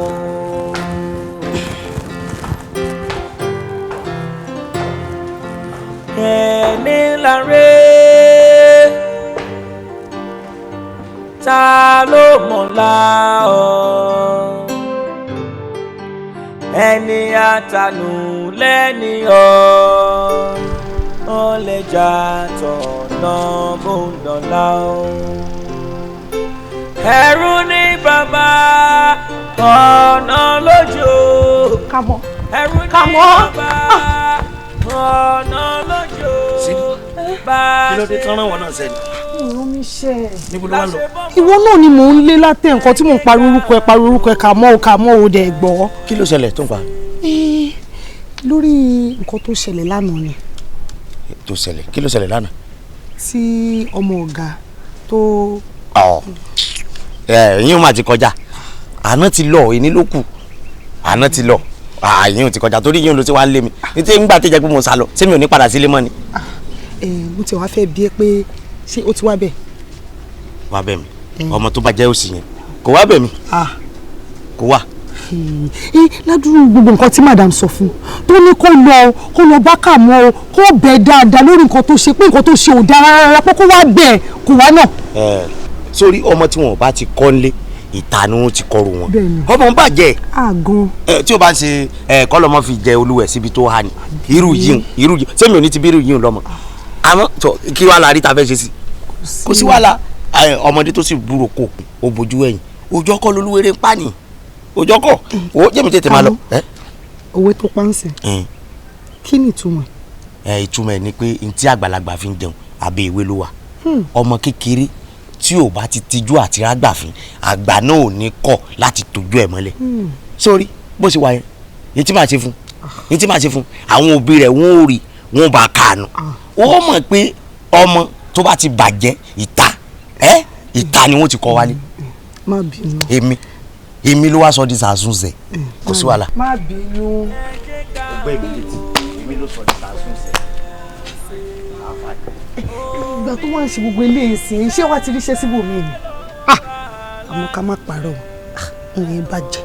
Ẹni láre, ta ló mọ̀la o? Ẹni àtànù lẹ́ni ọ̀ ó lè jà tọ̀nà bóńdọ̀lá o. Ẹ̀rù ní bàbá ọ̀nà lójú. Kàmọ́. Ẹ̀rù ní Kàmọ́. bàbá ọ̀nà lójú. Bá Kí ló dé tán rán wọn náà sẹ́ni? Ìrún mi ṣe. Níbo ló wà lọ? Ìwọ náà ni mò ń lé látẹ̀ nǹkan tí mò ń pariwo orúkọ ẹ, pariwo orúkọ ẹ, Kàmọ́ o, Kàmọ́ o, dẹ̀ gbọ́. Kí ló ṣẹlẹ̀ tó ń fa? Lórí nǹkan tó ṣẹlẹ̀ lánàá ni. Tó ṣẹlẹ̀? Kí ló ṣẹlẹ̀ lánàá? Tí ọmọ ọ̀gá tó. Ọ ẹ yín mà ti kọjá. Àná ti lọ, èní ló kù. Àná ti lọ, àyín ò ti kọjá torí yín ló ti wá ń lé mi ní tí ńgbà tó jẹ́ pé mo sá lọ, ṣé mi ò ní padà sílé mọ́ ni? Mo ti wá fẹ́ bi ẹ́ pé ṣé ó ti wá bẹ̀? Wá bẹ̀ mí? Ọmọ tó bá jẹ́ òsì yẹn kò wá bẹ̀ mí, kò wá. Ládùúgbò gbogbo nǹkan tí madam sọ fún tó ní kó lọ bá Kàmọ́ o, kó bẹ̀ dáadáa lórí nǹkan tó ṣe, pé nǹkan tó ṣe ò dáa rárá, pé kó wá bẹ̀, kò wá náà. Ẹ sórí ọmọ tí wọn ò bá ti kọ́ nílé, ìta ni wọn ti kọrù wọn. Bẹ́ẹ̀ni. Ọmọ ń bàjẹ́. Àgàn. Ẹ tí o bá ń ṣe ẹ kọ́ lọ́mọ fi jẹ olúwẹ̀ síbi tó hà ní irú yìí, irú yìí, sẹ́mi ò ní ti bí irú yìí lọ́mọ? Àmọ́ tó kí wàá la rí ta fẹ́ ṣe sí, kò sí wàhálà. Ọmọdé tó sì búrò kò ó bójú ẹ̀yìn, òjò kọ́ lolúwerè ń pa ni, òjò kọ́ ó jẹ́mi tètè máa lọ. Owó tó pa ń sìn, kí ni ìtumọ̀? Ẹ ìtumọ̀ ẹ̀ ni pé ntí àgbàlagbà fi ń jẹun, abẹ́ ìwé ló wà. Ọmọ kékeré tí ò bá ti tijú àti rágbàfín, àgbà náà ò ní kọ̀ láti tójú ẹ̀ mọ́lẹ̀. Sórí bó ṣe wà yẹn, ní tí màá ṣe fún ní tí màá ṣe fún àwọn òbí rẹ̀, wọ́n ò rí wọ́n bá kànú, ó mọ̀ pé ọmọ tó bá ti bàjẹ́, ìta ẹ́ ìta ni wọ́n ti kọ́ wálé. Má bínú. Èmi ló wá sọ di sàásùnzẹ̀, kò sí wàhálà. Má bínú. Ọgbẹ́ mi létí, èmi ló sọ di sàásùnzẹ̀. Ìgbà tó wá ń ṣe gbogbo eléyìí sí, ṣé wàá ti ríṣẹ́ síbòmíì ni? Àmọ́ ká má parọ́, ìyẹn bàjẹ́,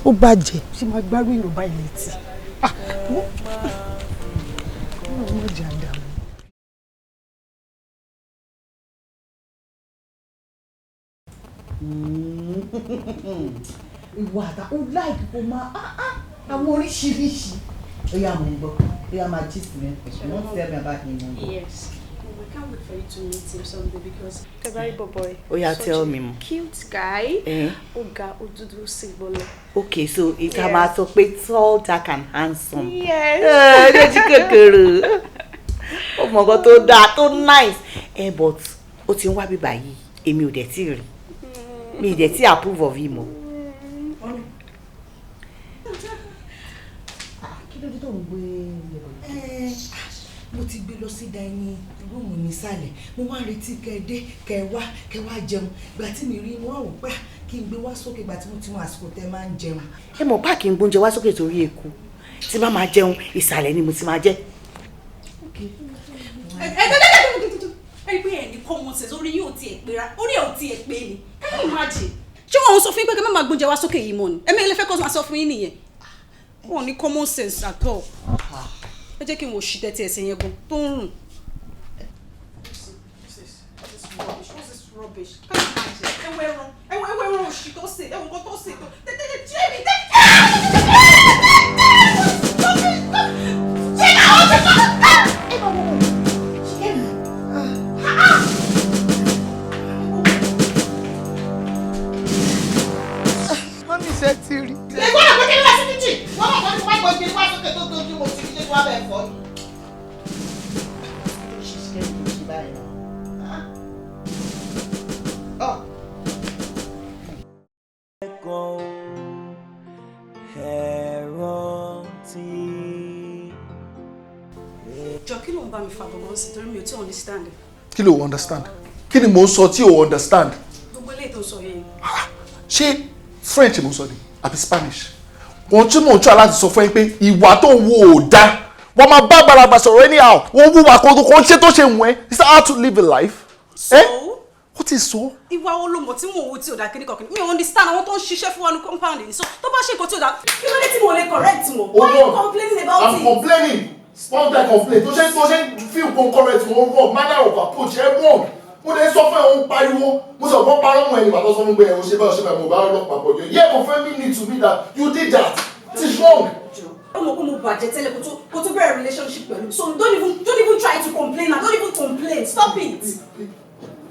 ó bàjẹ́. Ṣé máa gbárù èèyàn báyìí létí? Ọlọ́run má jẹ́ àdàmú. Ìwà àtà ó like kó máa àwọn oríṣiríṣi. Ó yá, mò ń gbọ́. Ó yá, máa gist mi. You want to tell me about him? Mo ń gbọ́. Yes. I can't wait for you to meet him someday because Tebari Boboy. Oh yeah, such tell a me more. Cute guy. Eh? Ó ga, ó dúdú, ó sì gbọ́lọ̀. Okay, so it Yeah. máa sọ pé tall, dark and handsome. Yes. Ẹ lójú kékeré. Ó mọ nǹkan tó dáa, tó nice. Ẹ but ó ti ń wá bíbá yìí, èmi ò dẹ̀ tí ì rí. Mi ì dẹ̀ tí approve of him o. Kí ló dé tó ń gbé oúnjẹ bọ̀? Mo ti gbé lọ sí dining room nísàlẹ̀. Mo wá ń retí kẹ́ ẹ dé, kẹ́ ẹ wá jẹun. Ìgbà tí mi rí, mo wá wò pé kí n gbé wá sókè ìgbà tí mo ti mọ àsìkò tẹ́ máa ń jẹun. Ẹ mọ̀ páàkì ń gbóúnjẹ wá sókè torí eku. Tí bá máa jẹun, ìsàlẹ̀ ni mo ti máa jẹ. Ẹ ẹ ẹ ẹ ẹ ẹ pé ẹ ní common sense, orí yóò tiẹ̀ pé ra, orí ẹ̀ ò tiẹ̀ pé ni. Can you imagine? Ṣé wọn sọ fún yín pé kí ẹ má máa gbóúnjẹ wá sókè yìí mọ́ ni? Ẹ̀mí ilé fẹ́ kọ́ máa sọ fún yín nìyẹn. Wọn ò ní common sense at all. Ẹ jẹ́ kí n wò ṣì tẹ́tí ẹsẹ̀ yẹn gan tó ń rùn. What's this rubbish? Can you imagine? Ẹwọ ẹran, ẹwọ ẹran òṣì tó sè, ẹwọ nǹkan tó sè tó tẹ́tẹ́ jẹ́ mi tẹ́tẹ́. Ṣé àwọn ti kọ́? Mummy, ṣe ti rí. Ìgbọ́dọ̀ pé kí ni wá sí kitchen? Wọ́n mọ̀ kọ́ ní wá gbọ́ kí ni wá sókè tó tó tí mo ti fi ṣe wá bẹ́ẹ̀ fọ́ ni. Ṣé kí n ṣe báyìí náà? Ẹ̀kọ́ ẹ̀rọ tí. Jọ, kí ló ń bá mi fa gbọ̀ngàn sí torí mi ò tí ò understand. Kí ló understand? Kí ni mò ń sọ tí o understand? Gbogbo eléyìí tó ń sọ yẹn. Ṣé French mo ń sọ ni àbí Spanish? Wọn tí mò ń try láti sọ fún ẹ pé ìwà tó ń wo ò dáa. Wọ́n máa bá àgbàlagbà sọ̀rọ̀ anyhow, wọ́n wúwa kó tó kó ń ṣe tó ṣe wù ẹ́. Is that how to live a life? So? Eh? What is so? Ìwà wo ló mọ̀ tí mò ń wo tí ò dáa kíní kan? Mi ò understand àwọn tó ń ṣiṣẹ́ fún wa ní compound yìí. So tó bá ṣe nǹkan tí ò dáa, kí ló dé tí mo lè correct wọn? Why are you complaining about I'm it? complaining. Sponsor that complaint. Tó ṣe feel correct, wọn wrong manner of approach ẹ wrong. Mo lè sọ fún ẹ, òun pariwo. Mo sọ fún parọ́ mọ́ ẹ nígbà tó sọ fún pé ẹ ò ṣe báyìí, ò ṣe báyìí, mo bá ọlọ́pàá bọ̀. You here confirming it to me that you did that. It is wrong. Ó mọ̀ pé mo bàjẹ́ tẹ́lẹ̀ kó tó bẹ̀rẹ̀ relationship pẹ̀lú mi. So don't even try to complain now. Don't even complain. Stop it.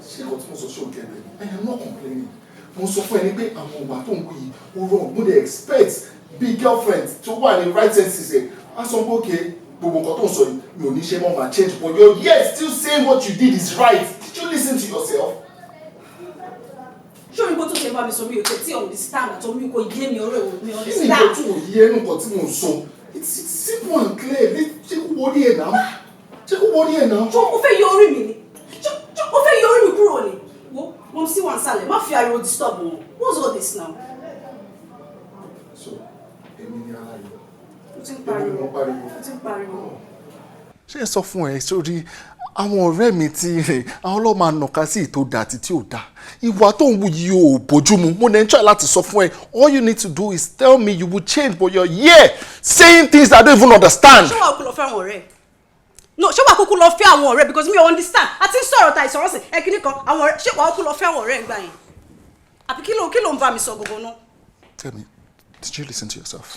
Ṣé kò tí mo sọ ṣé o gẹ̀rẹ̀? I am not complaining. Mo sọ fún ẹ ní pé àwọn ìwà tó ń wí yìí ó wrong. Mo dey expect bí girlfriend tó wà ní right senses ẹ̀ á sọ pé okay, gbogbo nǹkan tó ń sọ yìí, mi ò ní ṣe mọ́, máa change, but you're yet still saying what you did is right. Did you listen to yourself? Ṣé orin kó tó ṣe bá mi sọ, mi ò tẹ̀ tí understand àtọ́ mi kò yé mi ọ̀rẹ́ mi Kí ni understand. nǹkan tí ò yé ẹnu nǹkan tí mò ń sọ? It's simple and clear. Ṣé kò wọlé ẹ̀ náà? Ṣé kò wọlé ẹ̀ náà? Ṣé o fẹ́ yọ orí mi ni? Ṣé o fẹ́ yọ orí mi kúrò ni? Wo mo sì wà nísàlẹ̀, má fi ariwo disturb wọn. What's all this now? So èmi ni aláyọ̀. O ti ń Èmi ni pariwo. mo pariwo. O ti ń pariwo. Ṣé ẹ sọ fún ẹ sórí àwọn ọ̀rẹ́ mi tí àwọn ọlọ́mọ ànàká sí ìtò dà àti tí ò dà, ìwà tó ń wù yìí ò bójú mu. Mo ní try láti sọ fún ẹ, all you need to do is tell me you will change, but you're here saying things that I don't even understand. Ṣé wàá kú lọ fẹ́ àwọn ọ̀rẹ́? No, ṣé wàá kúkú lọ fẹ́ àwọn ọ̀rẹ́? Because mi ò understand. A ti ń sọ̀rọ̀ ta ìsọ̀rọ̀ sí ẹ kíní kan àwọn ọ̀rẹ́. Ṣé wàá kú lọ fẹ́ àwọn ọ̀rẹ́ ńgbà yẹn? Àbí kí ló ń bá mi sọ gbogbo náà? Tell me, did you listen to yourself?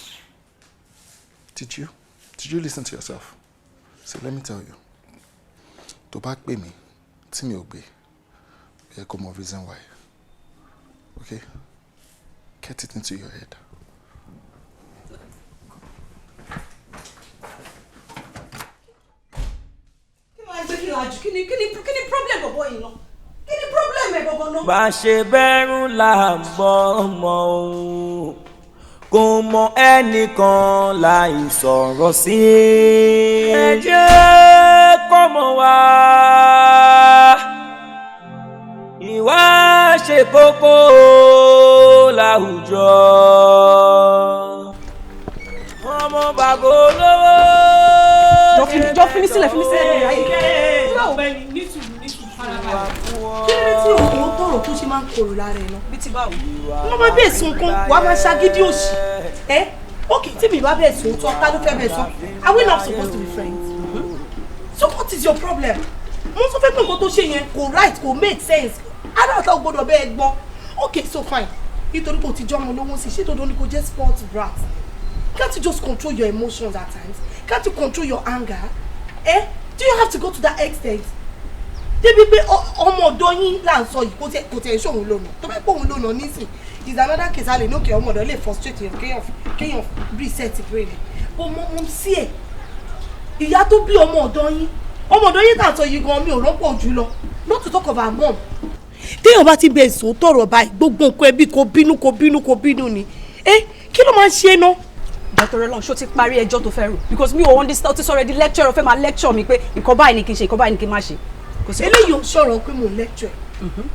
Did you listen to yourself? So let me tell you, tó bá pè mí tí mi ò gbé, ó yẹ kó mọ reason why. Okay, get it into your head. Kí ló ń gbé, kí ló àjù, kí ni problem bọ̀bọ̀ yìí náà? Kí ni problem ẹ̀ gbọ̀ngàn náà? Bá ṣe bẹ́rù là ń bọ́ ọmọ o, kò mọ ẹnìkan láì sọ̀rọ̀ sí. Ẹ jẹ́ kó mọ̀ wá, ìwà ṣe kókó láwùjọ. Ọmọ bàbá olówó. Jọ, fi mí sílẹ̀, fi mí sílẹ̀ ní ayé. Ọ̀gbẹ́ni, nítùú nítùú, farabalẹ̀. Kí ló dé tí òun tọrọ tó ṣe máa ń korò lára ẹ náà? Bí ti báwo? Wọ́n máa bẹ́ẹ̀ sunkún, wàá máa ṣagídí òṣì. Ẹ ok, tí mi bá bẹ́ẹ̀ sùn tán, ta ló fẹ́ bẹ́ẹ̀ sọ? Are we not supposed to be friends? So what is your problem? Mo sọ fẹ́ pé nǹkan tó ṣe yẹn kò right, kò make sense. Adáàtà gbọ́dọ̀ bẹ́ẹ̀ gbọ́. Ok, so fine, nítorí kò ti jọ́ ọmọ lówó sí, ṣé dandan ni kò jẹ́ sport brat? Can't you just control your emotions at times? Can't you control your anger? Eh? Do you have to go to that extent? Débi pé ọmọ ọ̀dọ̀ yín là ń sọ yìí, kò tiẹ̀ ṣòun lónà. Tó bá pé òun lónà nísìn is another case, a lè ní òkè ọmọ ọ̀dọ̀ lè frustrate èèyàn, kéèyàn reset brain ẹ̀. Bó mọ mọ sí ẹ̀, ìyá tó bí ọmọ ọ̀dọ̀ yín, ọmọ ọ̀dọ̀ yín tà sọ yìí gan, mi ò rọ́pò jù lọ, not to talk of her mom. Téèyàn bá ti bẹ èso tọrọ báyìí, gbogbo nǹkan ẹbí kò bínú, kò bínú, kò bínú ni. Ẹ kí ló máa ń ṣe é ná? Dr. Elon, ṣó ti parí ẹjọ́ tó fẹ́ rò? Because mi ò understand. Ó ti sọ̀rọ̀ di lecture, ó fẹ́ máa lecture mi pé nǹkan báyìí ni kí n ṣe, nǹkan báyìí ni kí n má ṣe. Kò sí. Eléyìí ò ń sọ̀rọ̀ pé mò ń lecture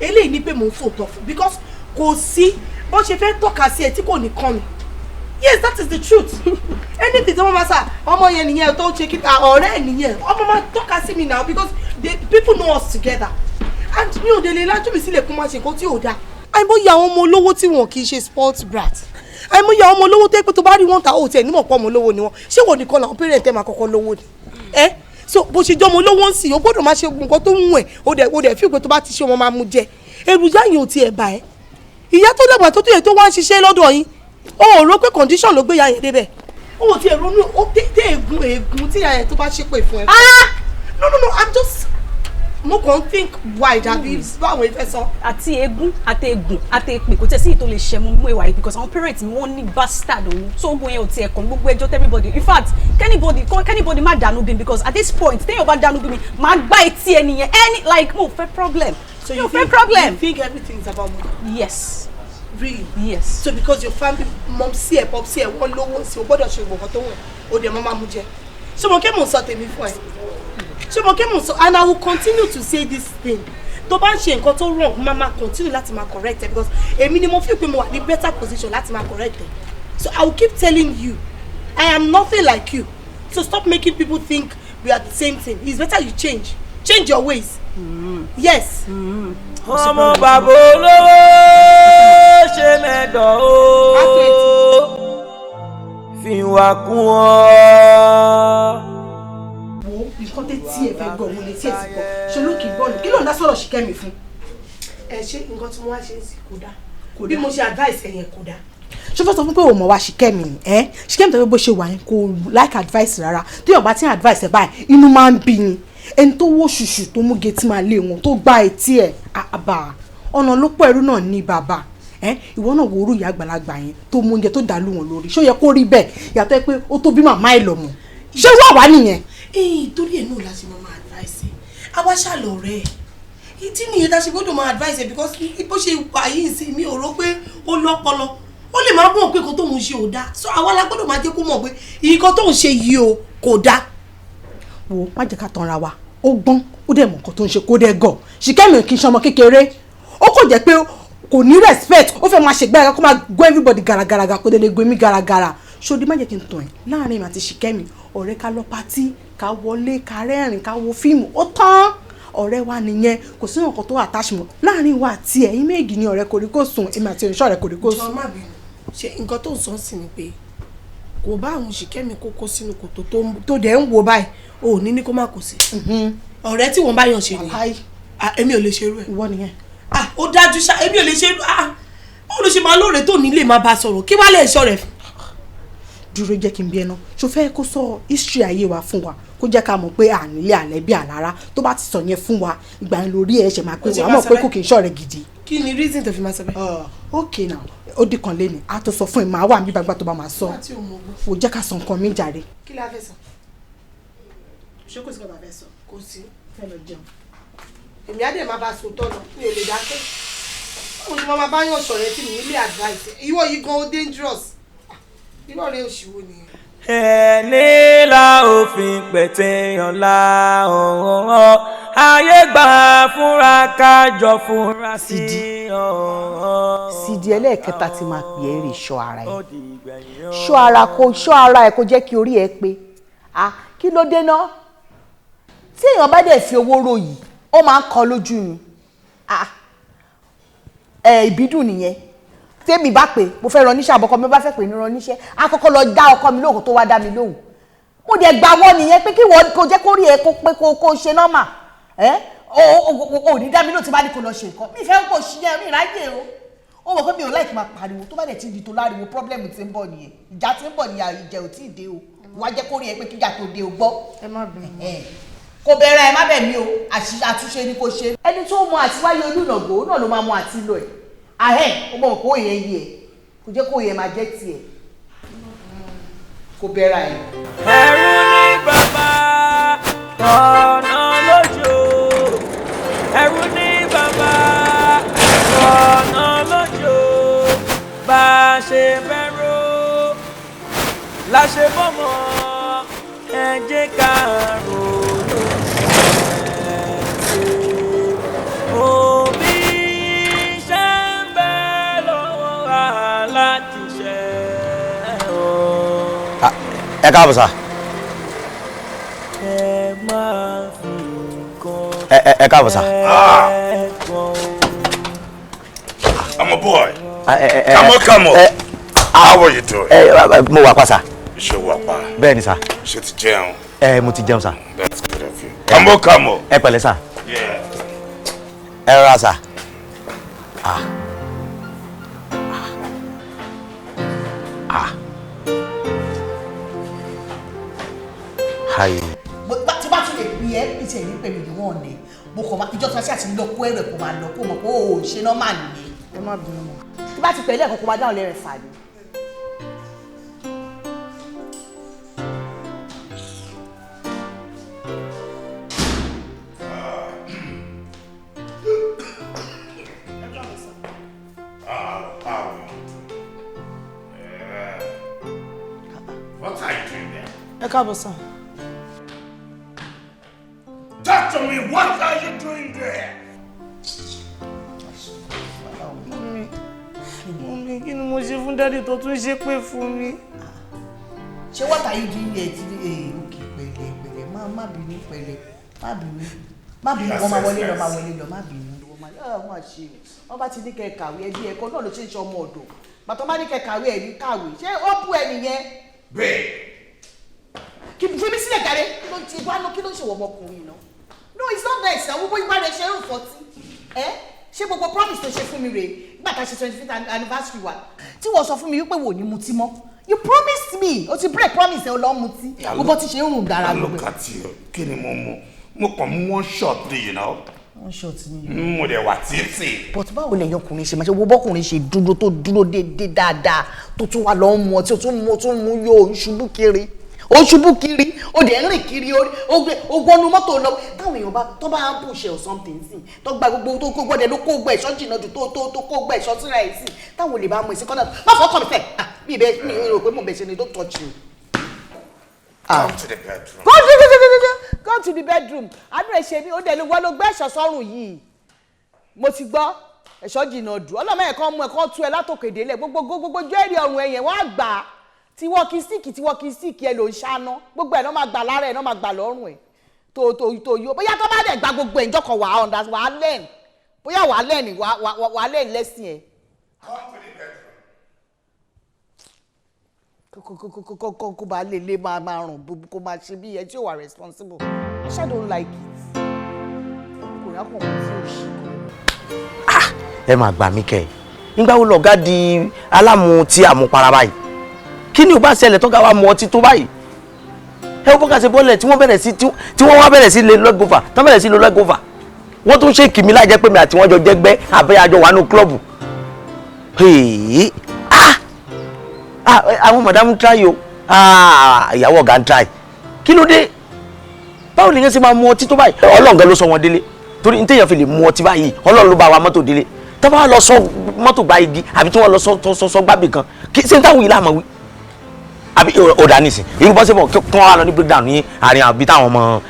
ẹ̀. Eléyìí ni pé mò ń sòótọ́ fún, because kò sí bó ṣe fẹ́ tọ́ka sí ẹ tí kò ní kàn mí. Yes, that is the truth. Anything tí wọ́n máa sà, ọmọ yẹn nìyẹn tó ń ṣe kíta, ọ̀rẹ́ ẹ̀ nìyẹn, ọmọ máa tọ́ka sí mi now, because the people know us together, and mi ò délé lájú mi sílẹ̀ kó máa ṣe nǹkan tí ò dáa. Àìmọye àwọn ọmọ olówó tí wọn kì í ṣe sports brat. Àìmọye àwọn ọmọ olówó tó yẹ pé tó bá rí wọn ta, ó tiẹ̀ nímọ̀ pọ̀ ọmọ olówó ni wọn. Ṣé wọn nìkan làwọn parent ẹ̀ máa kọ́kọ́ lówó ni ẹ? So bó ṣe jọ́ ọmọ olówó ń sìn, ó gbọ́dọ̀ máa ṣe nǹkan tó ń wù ẹ̀. Ó dẹ̀ fi pé tó bá ti ṣe, wọn máa mú jẹ. Èròjà yìí ò tiẹ̀ bà ẹ́. Ìyá tó dàgbà tó tó yẹ tó wá ń ṣiṣẹ́ lọ́dọ̀ yín, ó ò rò pé condition ló gbé ya yẹn débẹ̀? Ó ò tiẹ̀ ronú ó tẹ ègún, ègún tí ìyá yẹn tó bá ṣépè fún ẹ. Ah, no, no, no, I'm just, mo kàn ń think wide, àbí báwo ẹ fẹ́ sọ. Àti eégún àti egun àti èpè, kò tẹ̀ sí ìtò lè ṣe mú mú ìwà yìí, because àwọn parents mi, wọ́n ní bastard òun, so ogun yẹn ò tiẹ̀ kàn. Gbogbo ẹjọ́ everybody, in fact, anybody má dànù bí mi, because at this point, téèyàn bá dànù bí mi, máa gbá etí ẹni yẹn. Any like mo fẹ́ problem. So Mi you ò fẹ́ think, problem. You think everything is about money? Yes. Really? Yes. So because your family, mom sí ẹ, pop sí ẹ, wọ́n lówó sí, o gbọ́dọ̀ ṣe gbọ̀ngàn tó wọ̀n, o dẹ̀ máa mú jẹ. Ṣé mo kí mò ń sọ tèmi fún ẹ? Ṣé mo kí mò ń sọ? And I will continue to say this thing. Tó bá ń ṣe nǹkan tó wrong, máa máa continue láti máa correct ẹ, because èmi ni mo feel pé mo wà ní better position láti máa correct ẹ. So I will keep telling you, I am nothing like you. So stop making people think we are the same thing. It's better you change. Change your ways. Yes. Ọmọ bàbá olówó ṣe mẹ́dọ̀ o, fìwà kún ọ. Wo nǹkan tẹ́ tí ẹ fẹ́ gbọ́, òun lè tí ẹ ti gbọ́. Ṣe ló kì í gbọ́ ni? Kí ló ń dá sọ̀rọ̀ Ṣìkẹ́mi fún? Ẹ ṣe nǹkan tí mo wá ṣe é sí kò dáa. Bí mo ṣe advice ẹ yẹn kò dáa. Ṣó fẹ́ sọ fún pé òun mọ̀ wá Ṣìkẹ́mi ni ẹ́? Ṣìkẹ́mi tó fẹ́ bó ṣe wà yẹn kò like advice rárá. Téèyàn bá ti ń advice ẹ̀ báyìí, inú máa ń bí ni. Ẹni tó wó ṣùṣù tó mú getí máa lé wọn tó gbá etí ẹ̀ àbá ọ̀nà ló pọ̀, ẹrú náà ní bàbá ẹ. Ìwọ náà wo orú ìyá àgbàlagbà yẹn tó mú oúnjẹ tó dàlú wọn lórí. Ṣó yẹ kó rí bẹ́ẹ̀? Yàtọ̀ ẹ pé ó tó bí màmá ẹ lọ́mọ, ṣé wà wá nìyẹn? Ee, torí ẹ̀ náà la ṣe máa advice ẹ. Àwa ṣàlọ̀ rẹ̀ ìdí nìyẹn tá a ṣe gbọ́dọ̀ máa advice ẹ, because bó ṣe wà yìí sí, mi ò rò pé ó lọ́pọlọ. Ó lè máa mọ̀ pé nǹkan tóun ṣe ò dáa, so àwa la gbọ́dọ̀ máa jẹ́ kó mọ̀ pé nǹkan tóun ṣe yìí o kò dáa. Wo, má jẹ́ ká tanra wa. Ó gbọ́n, ó dẹ̀ mọ̀ nǹkan tó ń ṣe, kó dẹ̀ gọ̀. Ṣìkẹ́mi kì í ṣe ọmọ kékeré. Ó kò jẹ́ pé kò ní respect. Ó fẹ́ máa ṣègbéraga, kó máa go everybody garagaraga, kó dẹ̀ lè go èmi garagara. Ṣòdì, má jẹ́ kí n tàn ẹ́. Láàrin èmi àti Ṣìkẹ́mi, ọ̀rẹ́ ká lọ party, ká wọlé, ká rẹ́rìn, ká wo fíìmù, ó tán. Ọ̀rẹ́ wa nìyẹn. Kò sí nǹkan tó attach mọ́ láàrin wa àti ẹ̀yin méjì ní ọ̀rẹ́ kòríkòsùn. Èmi àti oníṣẹ́ ọ̀rẹ́ kòríkòsùn. Jọ, má bínú, ṣe nǹkan tó ń sọ sí ni pé kò bá àwọn Ṣìkẹ́mi kókó sínú kòtò tó dẹ̀ ń wo báyìí, o ò ní ní kó má kó sí? Ọ̀rẹ́ tí wọ́n bá yàn ṣe ni. Èmi ò lè ṣerú ẹ̀. Ìwọ nìyẹn. Ah, ó dájú ṣá, èmi ò lè ṣerú. Ah, báwo ló ṣe máa lóore tó ní lè máa bá a sọ̀rọ̀? Kí wàá lè sọ rẹ̀ fún? Dúró, jẹ́ kí n bí ẹ náà. Ṣo fẹ́ kó sọ history ayé wa fún wa, kó jẹ́ ká mọ̀ pé ànílé àlẹ́ bí àlára? Tó bá ti sọ yẹn fún wa, ìgbà yẹn lórí ẹ̀ ṣe máa pé Ó ti wàá máa mọ̀ sọ pé bẹ́ẹ̀. kò kì í ṣọ̀rẹ́ gidi. Kí ni reason tó fi máa sọ bẹ́ẹ̀? Ok, now, ó dì kan lé ní a tó sọ fún ẹ, máa wà níbi gbàgbà tó bá máa sọ. Àti òmò ọgbọ́n. Ò jẹ́ ká sọ nǹkan mi jàre. Kí la fẹ́ sọ? Ṣé kò sí kò bá fẹ́ sọ? Kò sí. Fẹ́ lọ jẹun. Èmi á dẹ̀ máa bá a sòótọ́ lọ, mi ò lè dákẹ́. Báwo ni mo máa bá yàn sọ̀rẹ́ tí mi nílé advice? Ìwọ yìí gan, ó dangerous. Irú ọ̀rẹ́ òṣìwò nìyẹn? Ẹni la òfin pẹ̀tẹ́ ọ̀la ọ̀hún, ayé gbà fúnra kájọ fúnra sí. Sídi, ẹlẹ́ẹ̀kẹta tí máa pè é rè, ṣọ́ ara ẹ̀, ṣọ́ ara, kó ṣọ́ ara ẹ̀, kó jẹ́ kí orí ẹ̀ pé. Ah, kí ló dé náà? Tí èèyàn bá dẹ̀ fi owó ròyìn, ó máa ń kọ lójú ni. Ah, ẹ ìbídùn nìyẹn. Tèmi bá pè mo fẹ́ rán níṣẹ́, àbọ̀kọ mi bá fẹ́ pè ní rán níṣẹ́, á kọ́kọ́ lọ dá ọkọ mi lóhùn tó wá dá mi lóhùn. Mo dẹ̀ gbà wọ́n nìyẹn pé kí wọ́n kó jẹ́ kó rí ẹ kó pé kó ṣe normal. Ẹ o ò ní dá mi lóhùn tí bá ní kó lọ ṣe nǹkan mi fẹ́ kó ṣe yẹn, mi ráyè o. Ó mọ̀ pé mi ò láìkí máa pariwo. Tó bá dẹ̀ ti di tó láriwo, problem ti ń bọ̀ nìyẹn, ìjà ti ń bọ̀ nìyẹn. Ìjà ò tí ì dé o, wá jẹ́ kó rí ẹ pé kíjà tó dé o gbọ́. Ẹ má bínú. Kò bẹ̀rẹ̀ ẹ má bẹ̀ mí o, àtúnṣe ni kò ṣe. Ẹni tó mọ àti wáyé olùnàgò náà ló máa mọ àti lọ ẹ̀. Ahẹ́ ó mọ̀ kó yẹn yẹ, kò jẹ́ kó yẹn máa jẹ́ tiẹ̀. Kò bẹ̀rẹ̀ ẹ. Ẹ̀rù ní bàbá ọ̀nà lójú. Ẹ̀rù ní bàbá ọ̀nà lójú. Bá a ṣe bẹ̀rù la ṣe bọ́mọ, ẹ jẹ́ ká ronú sí òbí ṣe ń bẹ lọ́wọ́ láti ṣe o. Ẹ káàbọ̀ sà. Ẹ máa fi nǹkan Ẹ káàbọ̀ sà. I'm a boy. Come on, come on. How are you doing? Mo wà pa sà. Ṣé wà pa? Bẹ́ẹ̀ ni sà. Ṣé ti jẹun? Ẹ mo ti jẹun sà. That's good of you. Come on, come on. Ẹ pẹ̀lẹ́ sà. Yeah. Ẹ rọra sà. Ah. Ah. Hi. Tí bá tún lè pè ẹ́ bí tiẹ̀ ní pẹ̀lú ìwọ̀n ọ̀nẹ́, mo kàn máa ìjọ tí wọ́n ṣe àti lọ kó ẹ̀rọ kó máa lọ kó mọ̀ pé ó ṣe nọ́mà nìyẹn. Ẹ má bínú mọ́. Tí bá ti pẹ̀lú ẹ̀kọ́ kó máa dáhùn lẹ́rìn fà ni. What are you doing there? Ẹ káàbọ̀ sà. Talk to me. What are you doing there? Mummy, kí ni mo ṣe fún daddy tó tún ṣe pé fún mi? Ṣé what are you doing here? Ti òkè pẹ̀lẹ́ pẹ̀lẹ́, má bínú pẹ̀lẹ́, má bínú, má bínú, wọ́n máa wọlé lọ, máa wọlé lọ, má bínú. Wọ́n ṣe wọ́n bá ti ní kẹ́ kàwé ẹbí ẹ̀kọ́ náà ló ṣe ń ṣe ọmọ ọ̀dọ̀. Bàtọ́ bá ní kẹ́ kàwé ẹ̀ ní kàwé, ṣé ó bú ẹ nìyẹn? Babe. Kí fi mí sílẹ̀ jàre, kí ló ń ti wá lọ, kí ló ń ṣe wọ ọmọkùnrin náà? No, it's not nice. Àwọn gbogbo ìgbà rẹ̀ ṣe ń rò fọ́tí. Ẹ́ ṣé gbogbo promise tó ṣe fún mi rèé nígbà tá a ṣe 25th anniversary wa tí wọ́n sọ fún mi wípé wò ní mutí mọ́. You promised me, o ti break promise ẹ o lọ mutí. Gbogbo ti ṣe ń rùn dára gbogbo. Look at you. Kí ni mo mú? Mo kàn mú one shot ni, you know. One shot ni. Mo dẹ̀ wà títì. But báwo lẹ̀yin ọkùnrin ṣe máa ṣe wo bọ́kùnrin ṣe dúró tó dúró déédéé dáadáa tó tún wà lọ́ mu ọtí tó tún mú yóò ṣubú kiri. Ó ṣubú kiri, ó dẹ̀ ń rìn kiri, ó wọnú mọ́tò lọ. Táwọn èèyàn bá tó bá ń push or something sí, tó gba gbogbo tó kó gbọ́dẹ̀ ló kó gbọ́ ẹ̀ṣọ́ jìnnà jù tó kó gbọ́ ẹ̀ṣọ́ síra ẹ̀ sí. Táwọn olè bá mú èsì kọ́nà má fọ́ kàn mí fẹ́. Mi ìbẹ́ mi ò rò pé mo bẹ̀ ṣe ni, don't touch me. Come to the bedroom. Go to the bedroom. Àánú ẹ̀ ṣe mí, ó dẹ̀ ló wọ́n ló gbé ẹ̀ṣọ́ sọ́rùn yìí. Mo ti gbọ́ ẹ̀ṣọ́ jìnnà jù. Ọlọ́mọ ẹ̀kan mú ẹ̀kan tú ẹ látòkè délẹ̀. Gbogbo jẹ́rìí ọ̀run ẹ̀yẹ̀ wọ́n á gbà á. Tí wọ́n kí síìkì ẹ ló ń ṣáná. Gbogbo ẹ̀ náà máa gbà lára ẹ̀ náà máa gbà lọ́rùn ẹ̀. Tó yó. Bóyá tó bá dẹ̀ gba gbogbo ẹ̀ ńjọ́ kan wà á ọ̀ndà wà á lẹ́ẹ̀n. Bóyá wà á lẹ́ẹ̀n wà á lẹ́ẹ̀n lẹ́sìn ẹ̀. Kó bá lè lè máa rùn kó máa ṣe bí ẹ tí ò wà responsible. I sha don't like it. Ọkùnrin akọ̀kọ̀ tí ò ṣe. Ẹ máa gbà mí kẹ́ ẹ̀. Nígbà wo lọ̀gá di alámù tí àmupara báyìí? Kí ni ò bá ṣẹlẹ̀ tọ́gá wa mu ọtí tó báyìí? Ẹ wọ́n bọ́ka ṣe bọ́lẹ̀ tí wọ́n bẹ̀rẹ̀ sí tí wọ́n wá bẹ̀rẹ̀ sí lè lọ́gọ́fà tán bẹ̀rẹ̀ sí lè lọ́gọ́fà. Wọ́n tún ṣe kìmí láì jẹ́ pé mi àti wọ́n jọ jẹ́gbẹ́ àbẹ́ àjọ wà nù klọ́ọ̀bù. Àwọn madam ń try o, ìyàwó ọ̀gá ń try. Kí ló dé? Báwo ni yẹn ṣe máa mu ọtí tó báyìí? Ọlọ́run gan ló sọ wọn délé. Torí ní téèyàn fi lè mu ọtí báyìí, Ọlọ́run ló bá wa mọ́tò délé. Tó bá lọ sọ mọ́tò gba igi àbí tí wọ́n lọ sọ gbábì kan, kí ṣé táwọn yìí láàmú wí? Àbí ọ̀dà nìsín, irú bọ́sẹ̀ bọ̀ kí wọ́n wá lọ ní breakdown ní àárín àbí táwọn ọmọ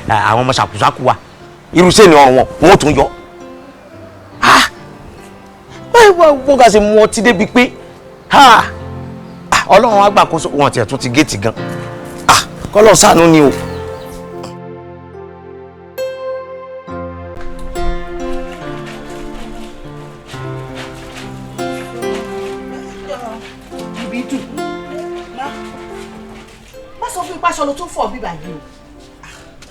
àwọn ọmọ ṣàkúṣàkú wa. Irú sẹ́ni ọrùn wọn, wọ́n tún yọ. Báyìí wọ́n kà ṣe mu ọtí débi pé Ọlọ́run á gbàkóso wọn tiẹ̀ tún ti géètì gan. Kọ́lọ́ ṣàánú ni o. Má sọ fún ipá aṣọ ló tún fọ̀ bíbà yìí o.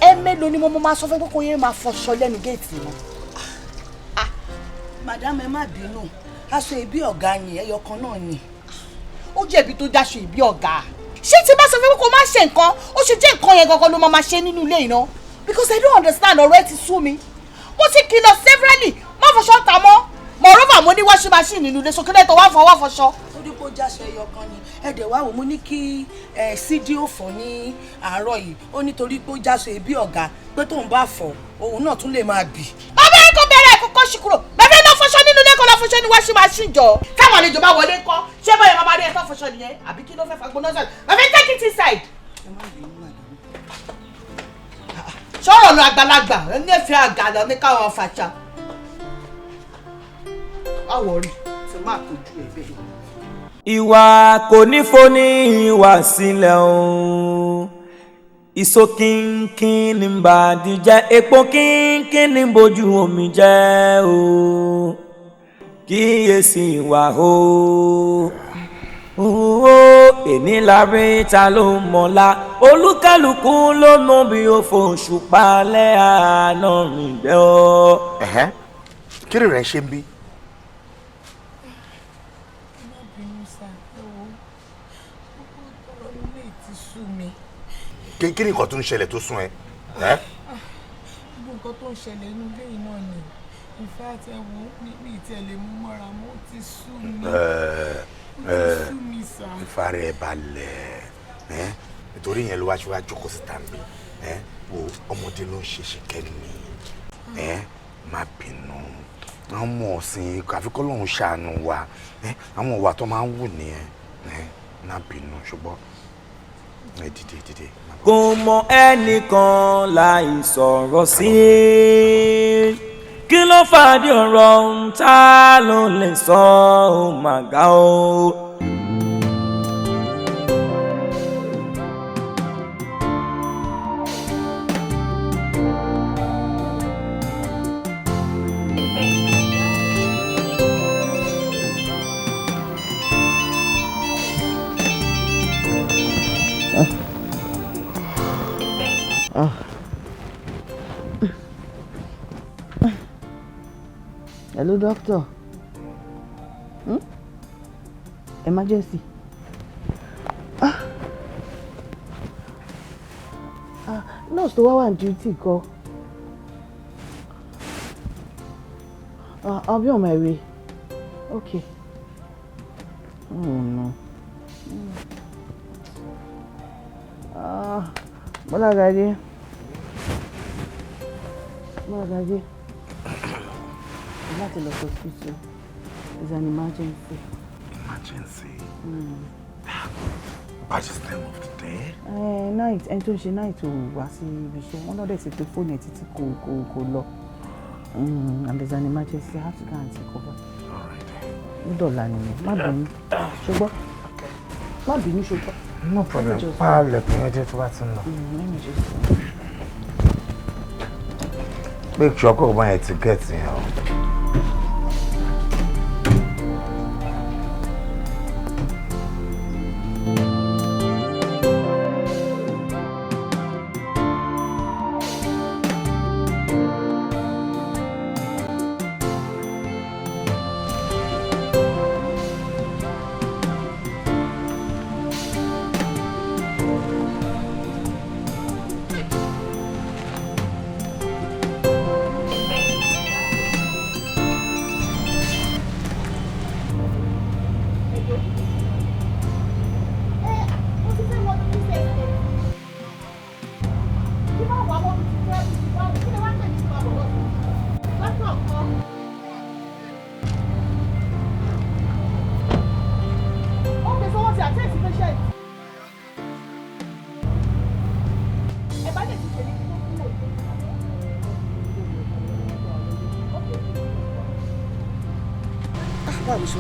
Ẹ mélòó ni mo máa sọ fún pé kò yẹ máa fọṣọ lẹ́nu géètì mọ́. Madam ẹ má bínú, aṣọ ìbí ọ̀gá ni ẹyọ kan náà ni. Ó jẹ̀bi tó dáṣọ ìbí ọ̀gá. Ṣé tí bá sọ fún pé kò má ṣe nǹkan, ó ṣe jẹ́ nǹkan yẹn gangan ló máa ṣe nínú ilé iná. Because I don't understand, ọ̀rọ̀ ẹ ti sú mi. Mo ti kìlọ̀ severally, má fọṣọ ta mọ́. Moreover, mo ní washing machine nínú ilé, sókè lẹ́tọ̀ wá fọwọ́ fọṣọ. Ó ní kó jáṣẹ ẹyọ kan ni. Ẹ̀dẹ̀ wá wò, mo ní kí sídìí ò fọ̀ ní àárọ̀ yìí. Ó nítorí pé ó jáṣọ ẹbí ọ̀gá pé tóun bá fọ̀, òun náà tún lè máa bì. Bàbá yẹn kò bẹ̀rẹ̀ kó kọ́ sí kúrò. Bàbá yẹn lọ fọṣọ nínú ilé, kó lọ fọṣọ ní washing machine jọ. Táwọn àlejò bá wọlé ńkọ́, ṣé báyọ̀ máa rí ẹ tó fọṣọ nìyẹn? Àbí kí ló fẹ́ fagbó náà sọ̀rọ̀? Bàbá yẹn take it inside. Sọ̀rọ̀ lọ àgbàlagbà, ẹni àgà lọ ní káwọn fàṣà. Báwo rí tí máa kojú ẹ bẹ́ẹ̀? Ìwà kò ní foni ìwà sílẹ̀ o. Ìsó kínkín ní bàdí jẹ́, epo kínkín ní bójú omi jẹ́ o. Kíyèsí ìwà o. Èní la rí ta ló mọ̀la, olúkálùkù ló mọ bí ó fòṣù palẹ̀ àná rìn bẹ́ o. Kí ni rẹ̀ ń ṣe ń bí? Kí ni nǹkan tó ń ṣẹlẹ̀ tó sún ẹ? Gbogbo nǹkan tó ń ṣẹlẹ̀ inú ilé yìí náà ni. In fact, ẹ wo mi ti ẹ̀ lè mú mọ́ra mọ́, ó ti sú mi. Ó ti sú mi sá. Ìfara ẹ balẹ̀, nítorí yẹn ló wá ṣe wá jókòó síta mi. Wo ọmọdé ló ń ṣe Ṣìkẹ́mi, má bínú. Àwọn ọmọ ọ̀sìn àfikọ́ lòun ṣàánú wa, àwọn ìwà tó máa ń wù nìyẹn, má bínú ṣùgbọ́n. Dìde dìde. Kò mọ ẹnìkan láì sọ̀rọ̀ sí i. Kí ló fàdí ọ̀rọ̀ ta ló lè sọ ọ́ màgá o. Hello, doctor. Emergency. Nurse tó wá wà ní duty kọ́. I'll be on my way. Okay. Oh no. Bọ́lágadé. Bọ́lágadé. Láti lọ sí hospital. It's an emergency. Emergency? By this time of the day? Night, ẹni tó ń ṣe night ò wá sí ibi iṣẹ́. Wọ́n lọ́dẹ̀ ti pe fóònù ẹ̀ títí kò lọ. And there's an emergency. I have to go and take over. All right. Ó dọ̀la nìyẹn. Má bínú. Ṣùgbọ́n. Má bínú ṣùgbọ́n. No problem. Pa lẹ̀kùn yẹn jẹ́ tó bá ti ń lọ. Let me just. Make sure kó o bá yẹn ti get yẹn o.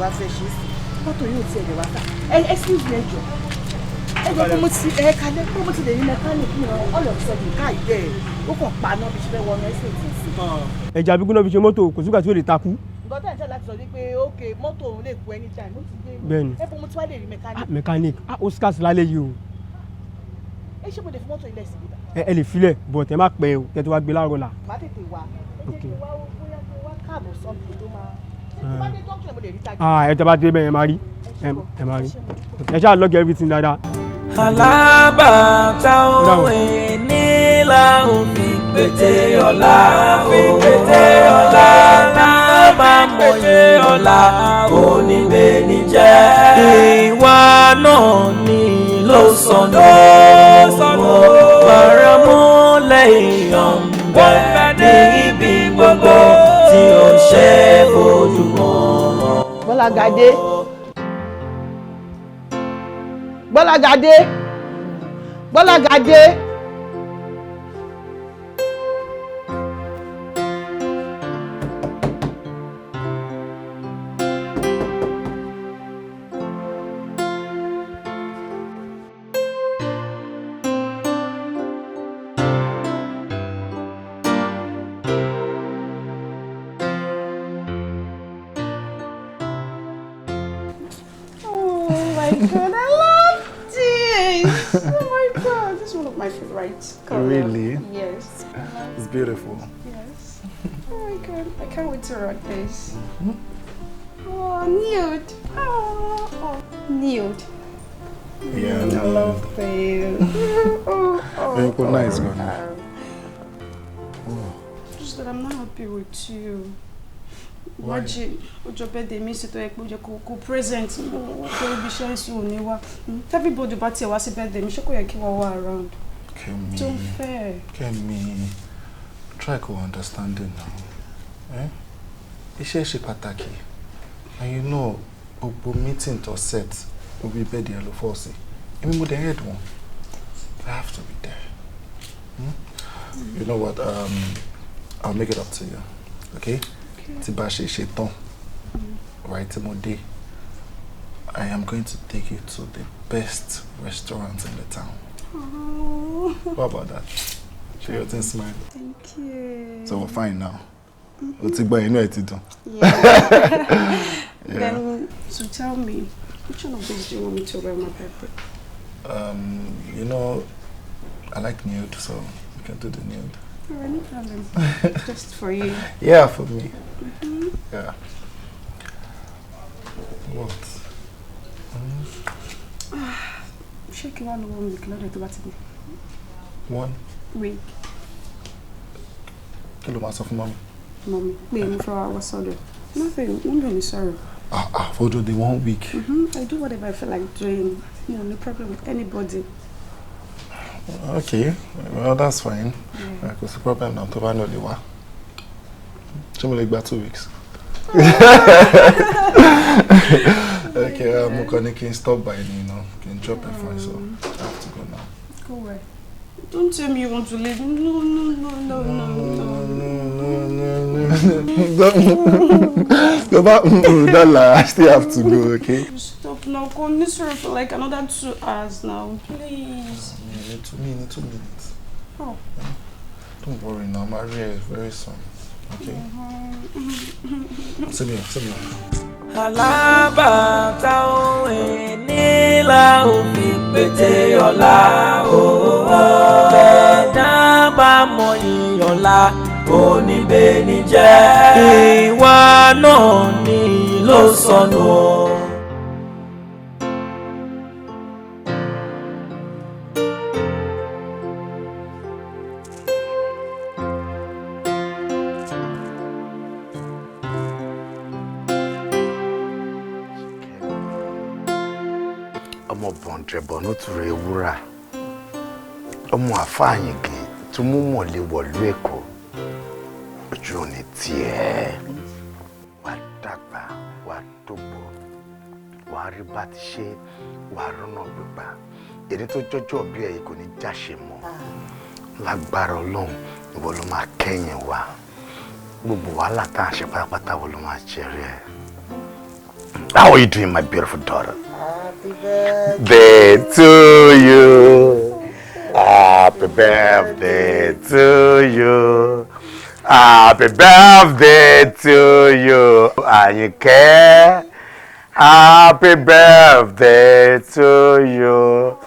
Wá fẹ́ ṣe é sí mọ́tò yóò tiẹ̀ lè wá sá. Excuse me, ẹjọ́ ẹjọ́ pé mo ti ẹ kalẹ̀ pé mo ti lè rí mẹkáníìkì yẹn all of a sudden ká ìdẹ́ ẹ̀ ó kàn paná bí ṣe fẹ́ wọnú ẹsẹ̀ tí ì sí. Ẹja gbígbóná fi ṣe mọ́tò kò sígbà tí ó lè takú. Nǹkan tẹ̀ ń tẹ̀ láti sọ wípé ok mọ́tò òun lè kú anytime ó ti dé Bẹ́ẹ̀ni. Ẹ bọ́ mo ti wá lè rí mẹkáníìkì. Mẹkáníìkì ó scarce lálẹ́ yìí o. Ẹ ṣé mo lè fi mọ́tò ilẹ̀ sí ibà. Ẹ lè filẹ̀ but ẹ má pẹ́ o kẹ́ tó wá gbé láàárọ̀ la. Má tètè wá ẹ jẹ́ kí wá bóyá kí wá káàbọ̀ sọ́ọ̀tì tó máa. Ẹ tẹ́ bá dé bẹ́ẹ̀ ẹ máa rí ẹ máa rí ẹ ṣáà log everything dáadáa. Alábàtà òwe nílà òfin pété ọ̀la, fi pété ọ̀la, bá mọyì ọ̀la, kò ní bẹ́ẹ̀ jẹ́. Ìwà náà ni ló sọnù, paramọ́lẹ̀ èèyàn ń bẹ ní ibi gbogbo tí ó ṣe fojú mọ́. Bọ́lágadé, Bọ́lágadé, Bọ́lágadé. Oh my God, I love this! Oh my God, this is one of my favorites. Color. Really? Yes. It's beautiful. Yes. Oh my God, I can't wait to rock this. Oh, nude. Oh, oh, nude. Yeah, I love this. Oh, oh, Very oh, nice, oh. girl. Just that I'm not happy with you. Why? Imagine, ọjọ́ birthday mi ṣètò ẹ pé ó jẹ́ kó present kó ibi iṣẹ́ ìsìn òní wá. Everybody bá tiẹ̀ wá sí birthday mi, ṣé kò yẹ kí wọ́n wá around? Kemi. Tó ń fẹ́. Kemi, try to understand it now. Eh? Iṣẹ́ ṣe pàtàkì. And you know, gbogbo meeting tó set, orí birthday ẹ ló fọ́ sí. Èmi mo dẹ̀ head wọn. I have to be there. Hmm? You know what? I'll make it up to you. Okay? Tí bá ṣe ṣe tán, right, tí mo dé, I am going to take you to the best restaurant in the town. Oh. What about that? Ṣé you think smile? Thank you. So we're fine now. O ti gbọ́ inú ẹ̀ ti dùn. Yeah. Yeah. Then, so tell me, which one of these do you want me to wear on my birthday? You know, I like nude, so we can do the nude. All right, no problem. Just for you. Yeah, for me. Mm-hmm. Yeah. What? Ṣé kí wàá lo 1 week lọ́dọ̀ tó bá ti dé? One. Week. Kí ló máa sọ fún mummy? Mummy, pé mo fẹ́ wá wá sọ́dọ̀. Nothing, mummy ò ní sọ̀rọ̀. Ah, ah, for the 1 week. Mm-hmm. I do whatever I feel like doing. No, no problem with anybody. Okay, well that's fine. Yeah. Kò sí problem náà tó bá ní o lè wá. Ṣé mo lè gba 2 weeks? Okay, mo kàn ní kí n stop by ni, you know, kí n drop it for you, so I have to go now. Go where? Don't tell me you want to leave. No, no, no, no, no, no. Go back, dollar. I still have to go, okay? Stop now. Go miss her for like another 2 hours now, please. Yeah, 2 minutes, 2 minutes. Oh. Yeah. Don't worry now, I'll marry her very soon. Okay? See me, see me. Alábàtà òun nílà òfin pété ọ̀la ẹ̀dá bá mọyì ọ̀la oníbẹ̀ni jẹ́ ìwà náà ni ló sọnù. Ọmọ bọ̀ǹtẹ̀bọ̀nú tùrọ̀ ewúrà, ọmọ àfáàyìngì tó mú mọ̀lẹ́ wọ̀lú Èkó, ojú ò ní tiẹ̀. Wàá dàgbà, wàá dògbò, wàá rí bá ti ṣe, wàá rọ́nà gbígbà. Èdè tó jọjọ́ bí ẹ̀yìn kò ní jáṣe mọ́. Lágbára Ọlọ́run, ìwọ ló máa kẹ́yìn wa. Gbogbo wàhálà tá à ń ṣe pátápátá wo ló máa jẹ́rìí ẹ̀. How are you doing, my beautiful daughter? Happy birthday to you. Happy birthday to you. Happy birthday to you, Àyìnkẹ́. Happy birthday to you.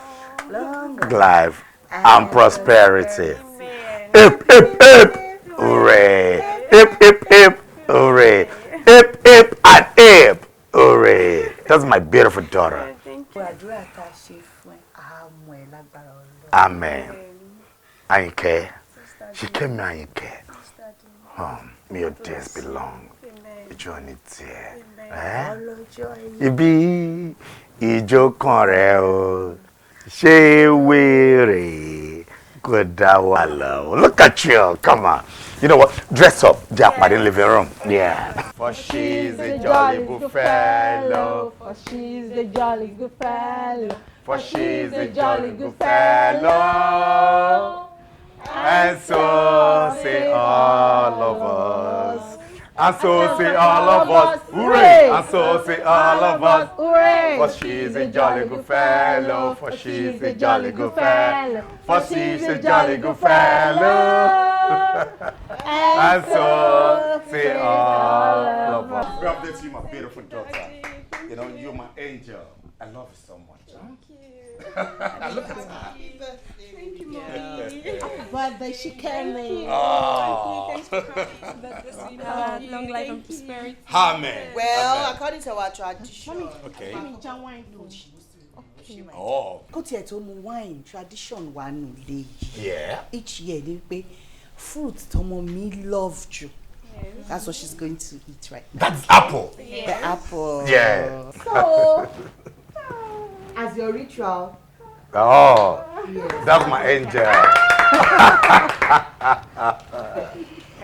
Long life and prosperity. Hip, hip, hip. Hooray. Hip, hip, hip. Hooray. Hip, hip, and hip. Hooray. That's my beautiful daughter. Àdúrà tá a ṣe fún ẹ, á mú ẹ lágbára Ọlọ́run. Amen. Àyìnkẹ́, Ṣìkẹ́mi Àyìnkẹ́. May your days be long. Ìjọ ni tiẹ̀. Ibi ìjó kan rẹ̀ o, ṣé wèrè kò dá wa lọ. Look at you, come on. You know what? Dress up. Jẹ́ àpàdé living room. Yeah. For she's a jolly good fellow. For she's a jolly good fellow. For she's a jolly good fellow. And so say all of us. And so say all of us. Hooray! And so say all of us. Hooray! For she's a jolly good fellow. For she's a jolly good fellow. For she's a jolly good fellow. And so say all of us. Birthday to you, my beautiful daughter. You know, you're my angel. I love you so much. Thank you. Look at her. Thank you, Mommy. Happy birthday, Ṣìkẹ́mi. Oh. Thanks for coming. Long life and prosperity. Amen. Well, Amen. According to our tradition. Okay. Mommy, jam wine. Oh. Kó tiẹ̀ tó mu wine, tradition wa nù lè yìí. Yeah. Each year ni pé fruit tọmọ mi love jù. That's what she's going to eat right now. That's apple. Yes. The apple. Yeah. So, as your ritual. Oh, yes. That's my angel.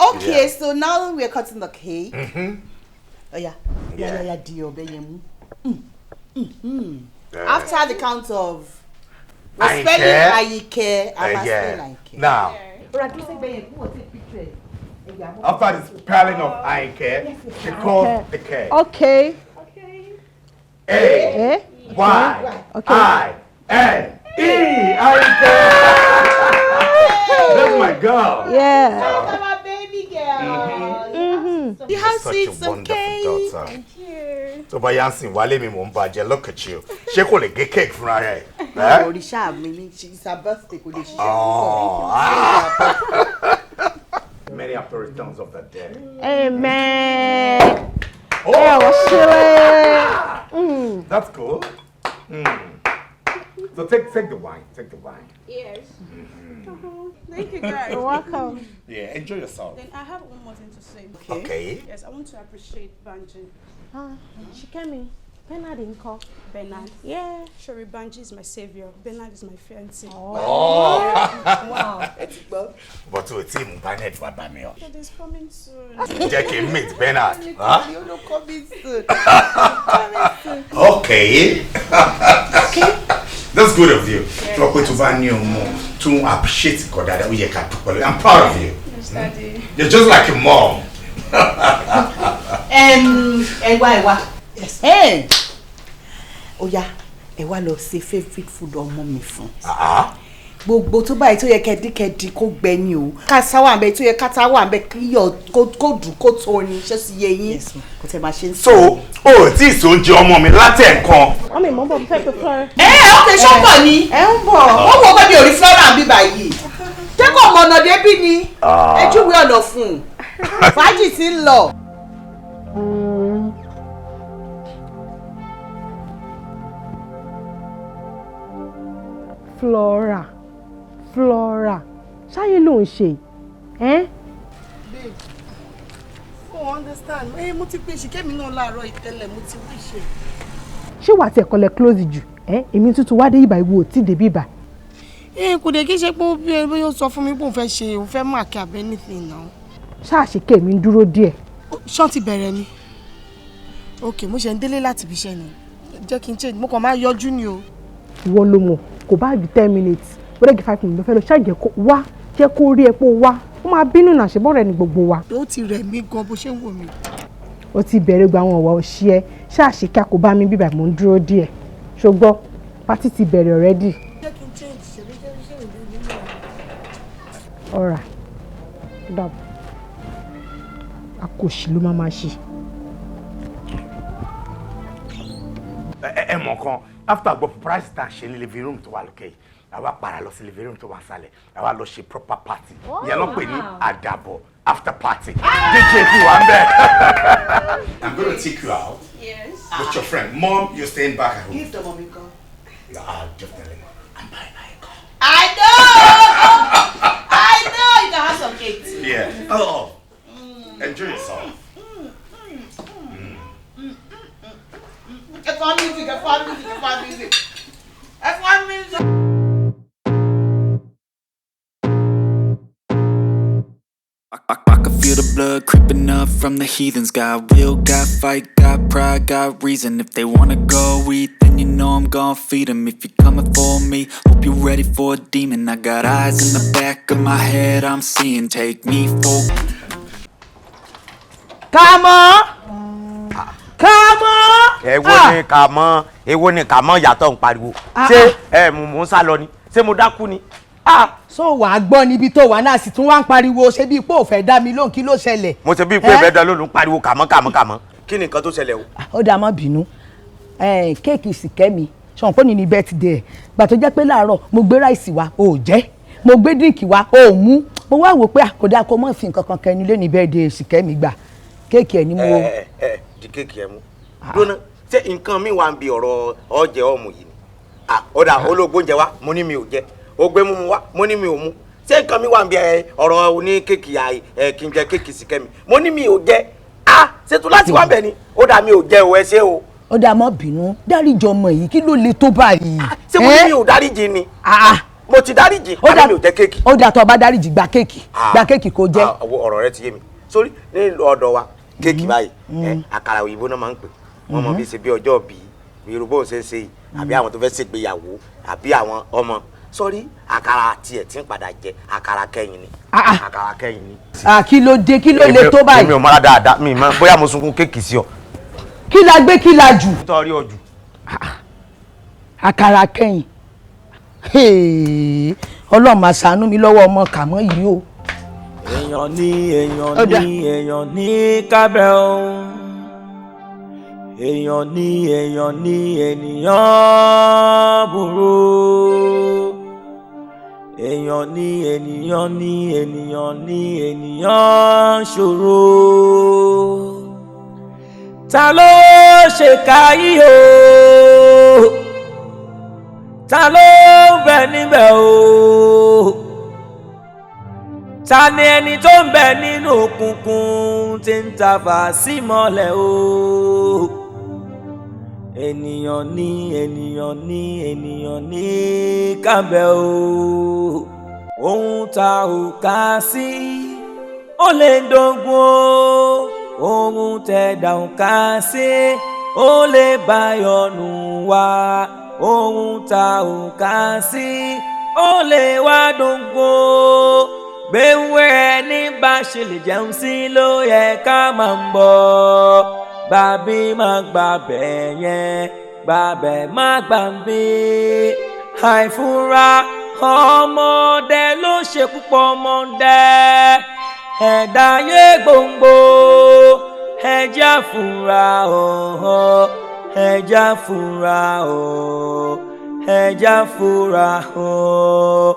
Okay, yeah. So now we're cutting the cake. Mm-hmm. Oh yeah. Yeah, yeah, yeah. Mm-hmm. Yeah. After the count of we're spelling Ayike, I'm spelling Ayike. Now, after the spelling of Ayike, she calls the cake. Okay. A Y I N E. Ayike. That's my girl. Yeah. That's my baby girl. Mm-hmm. You have such sweet a some wonderful cake. Daughter. Thank you. Tó bá yá ń sìn wálé mi mò ń bàjẹ́, look at you. Ṣé kò lè gé cake fúnra rẹ̀? Òrìṣà mi ni it's her birthday kò lè ṣiṣẹ́. Oh. Many happy returns of the day. Amen. Oh, mm. That's cool. Mm. So take the wine. Take the wine. Yes. Mm-hmm. Thank you, guys. You're welcome. Yeah, enjoy yourself. Then I have one more thing to say. Okay. Yes, I want to appreciate Banji. Ṣìkẹ́mi, Bernard ńkọ́? Bernard. Yeah. Sherry, Banji is my savior. Bernard is my fiancé. Oh. Wow. But o tí mú Bernard wá bá mi o. But he's coming soon. Jẹ́ kí n meet Bernard. Huh? Coming soon. Okay. Okay. That's good of you. Tí wọ́n pé tó bá ní ọmọ tó ń appreciate nǹkan dáadáa, ó yẹ ká dúpẹ́ lọ́wọ́. I'm proud of you. Yes, Daddy. You're just like a mom. Ẹ wá, ẹ wá. Ó yá, ẹ wá lọ ṣe favourite food ọmọ mi fún. Gbogbo tó báyìí tó yẹ kẹ́díkẹ́dí kó gbẹ ni o. Kásá wà ńbẹ̀ tó yẹ kátá wà ńbẹ̀ kíyọ̀ kó dùn kó tó ni ṣé sì yé yín. Kò tẹ̀ máa ṣe ń So, o ò tí ì sóúnjẹ ọmọ mi látẹ̀ẹ̀kan. Mọ́mí, mo ń bọ̀, mo fẹ́ pe Flora. Ẹ ok, ṣó ń bọ̀ ni. Ẹ ń bọ̀. Wọ́n wo pé mi ò rí Flora ń bí báyìí. Ṣé kò mọ ọ̀nà débí ni? Ẹ júwe ọ̀nà fún un. Fàájì ti ń lọ. Flora, Flora, ṣáyé ló ń ṣe, ẹ́? Babe, o understand. Mo ti pe Ṣìkẹ́mi náà láàárọ̀ ìtẹ́lẹ̀, mo ti wí ṣe. Ṣé wàá tiẹ̀ kọlẹ̀ close jù? Ẹ́, èmi tuntun wá dé ibà ìwò tí dé bíbà. Kò dé kí ṣe pé bí ó sọ fún mi pé òun fẹ́ ṣe, òun fẹ́ mark àbí anything now. Ṣáà Ṣìkẹ́mi ń dúró díẹ̀. Ṣán ti bẹ̀rẹ̀ ni. Ok, mo ṣe ń délé láti ibi iṣẹ́ ni. Jẹ́ kí n change, mo kàn máa yọjú ni o. Ìwọ ló mọ̀, kò bá ju 10 minutes, bóyá kí 5 minutes ló fẹ́ lọ, ṣáà jẹ́ kó wá, jẹ́ kó rí ẹ pé ó wá. Ó máa bínú náà, ṣe bọ́ọ̀rẹ́ ni gbogbo wa. Ó ti rẹ̀ mí gan bó ṣe ń wò mí. Ó ti bẹ̀rẹ̀ gba àwọn ọ̀wà òṣì ẹ, ṣáà ṣe kí a kò bá mi bíbà, mò ń dúró díẹ̀. Ṣùgbọ́n pátí ti bẹ̀rẹ̀ already. Jẹ́ kí n change, ṣe bí ṣe ṣe ìdí nínú ẹ̀. All right. Dàbọ̀. Akòṣì ló máa ṣe. Ẹ mọ̀ kan, after gbọ́ price tá a ṣe ní living room tó wà lókè yìí, àwa para lọ sí living room tó wà sálẹ̀, àwa lọ ṣe proper party. Ìyẹn ló pè ní àdàbọ̀ after party. DJ ti wà ń bẹ̀. I'm gonna take you out. Yes. With your friend. Mom, you're staying back at home. Give the mommy call. Ah, definitely. I'm buying my car. I know! I know! You can Have some cake too. Yeah. Oh, enjoy yourself. Ẹ fún wa music, ẹ fún wa music, ẹ fún wa music. Ẹ fún wa music. I can feel the blood creeping up from the heathens. Got will, got fight, got pride, got reason. If they wanna go eat, then you know I'm gon' feed 'em. If you're coming for me, hope you're ready for a demon. I got eyes in the back of my head, I'm seeing. Take me for Kàmọ́! Kàmọ́! Èwo ni Kàmọ́? Èwo ni Kàmọ́ yàtọ̀ ń pariwo? Ṣé ẹ mò ń sá lọ ni? Ṣé mo dákú ni? So wàá gbọ́ níbi tó wà náà sì tún wá ń pariwo ṣé bíi pé ò fẹ́ dá mi lóhùn, kí ló ṣẹlẹ̀? Mo ṣe bíi pé ìfẹ́ dá lóhùn, pariwo Kàmọ́ Kàmọ́ Kàmọ́. Kí ni nǹkan tó ṣẹlẹ̀ o? Ó dáa, má bínú. Kéèkì Sìkẹ́mi ṣọ̀n pé ní ní birthday ẹ̀. Gbà tó jẹ́ pé láàárọ̀ mo gbé ráìsì wá, ò jẹ́. Mo gbé díǹkì wá, ò mú. Mo wá wò pé kò dáa kó mọ̀ fi nǹkan kan kẹnu lé ní birthday Sìkẹ́mi gbà. Kéèkì ẹ̀ ni mo. Ẹ di kéèkì ẹ mú. Dúró, ṣé nǹkan mi wà ń bi ọ̀rọ̀ ọ̀jẹ̀ ọ̀mù yìí ni? Ó dà, olóògbé oúnjẹ wa, mo ní mi ò jẹ. Ó gbé mímu wá, mo ní mi ò mu. Ṣé nǹkan mi wà ń bí ọ̀rọ̀ oní kéèkì kí n jẹ kéèkì Sìkẹ́mi? Mo ní mi ò jẹ. Ṣé tó láti wá bẹ̀ ni? Ó dà, mi ò jẹ o, ẹ ṣé o. Ó dà, má bínú, dáríjì ọmọ yìí, kí ló le tó báyìí? Ṣé mo ní mi ò dáríjì ni? Mo ti dáríjì, àbí mi ò jẹ kéèkì? Ó dà, tó o bá dáríjì, gba kéèkì, gba kéèkì kó jẹ. Ọ̀rọ̀ rẹ ti yé mi. Sórí ní ọ̀dọ̀ wa, kéèkì báyìí, àkàrà òyìnbó náà máa ń pè. Wọ́n mọ bí ṣe bí ọjọ́ bí irú bóun ṣe ń ṣe yìí, àbí àwọn tó fẹ́ ṣègbéyàwó, àbí àwọn ọmọ. Sọrí àkàrà tiẹ̀ tí ń padà jẹ àkàrà kẹ́yìn ni. Àkàrà kẹ́yìn ni. Kí ló dé, kí ló le tó báyìí? Èmi ò mọ́ra dáadáa, mi mọ̀ bóyá mo sunkún kéèkì sí ọ. Kí la gbé, kí la jù? Nítorí ọjù. Àkàrà kẹ́yìn. Ọlọ́run máa ṣàánú mi lọ́wọ́ ọmọ Kàmọ́ yìí o. Èèyàn ní, èèyàn ní, èèyàn ní kábẹ́ o. Èèyàn ní, èèyàn ní, ènìyàn burú. Èèyàn ní, ènìyàn ní, ènìyàn ní, ènìyàn ṣòro. Ta ló ṣèkà yìí o? Ta ló ń bẹ níbẹ̀ o? Ta ni ẹni tó ń bẹ nínú òkùnkùn tí ń tafà sí mọ́lẹ̀ o? Ènìyàn ní, ènìyàn ní, ènìyàn ní kábẹ́ o. Ohun tá ò ká sí ó lè dógún o. Ohun tẹ̀dá ò ká sí ó lè báyọ̀nù wá. Ohun tá ò ká sí ó lè wá dógún o. Gbéwé ẹni bá ṣe lè jẹun sí ló yẹ ká máa ń bọ̀. Gbàbí má gbàbẹ̀ yẹn, gbàbẹ̀ má gbàbí. Àìfura ọmọdé ló ṣe púpọ̀ ọmọdé. Ẹ̀dá ayé gbòǹgbò, ẹja fura ọ̀họ́, ẹja fura ọ̀, ẹja fura ọ̀,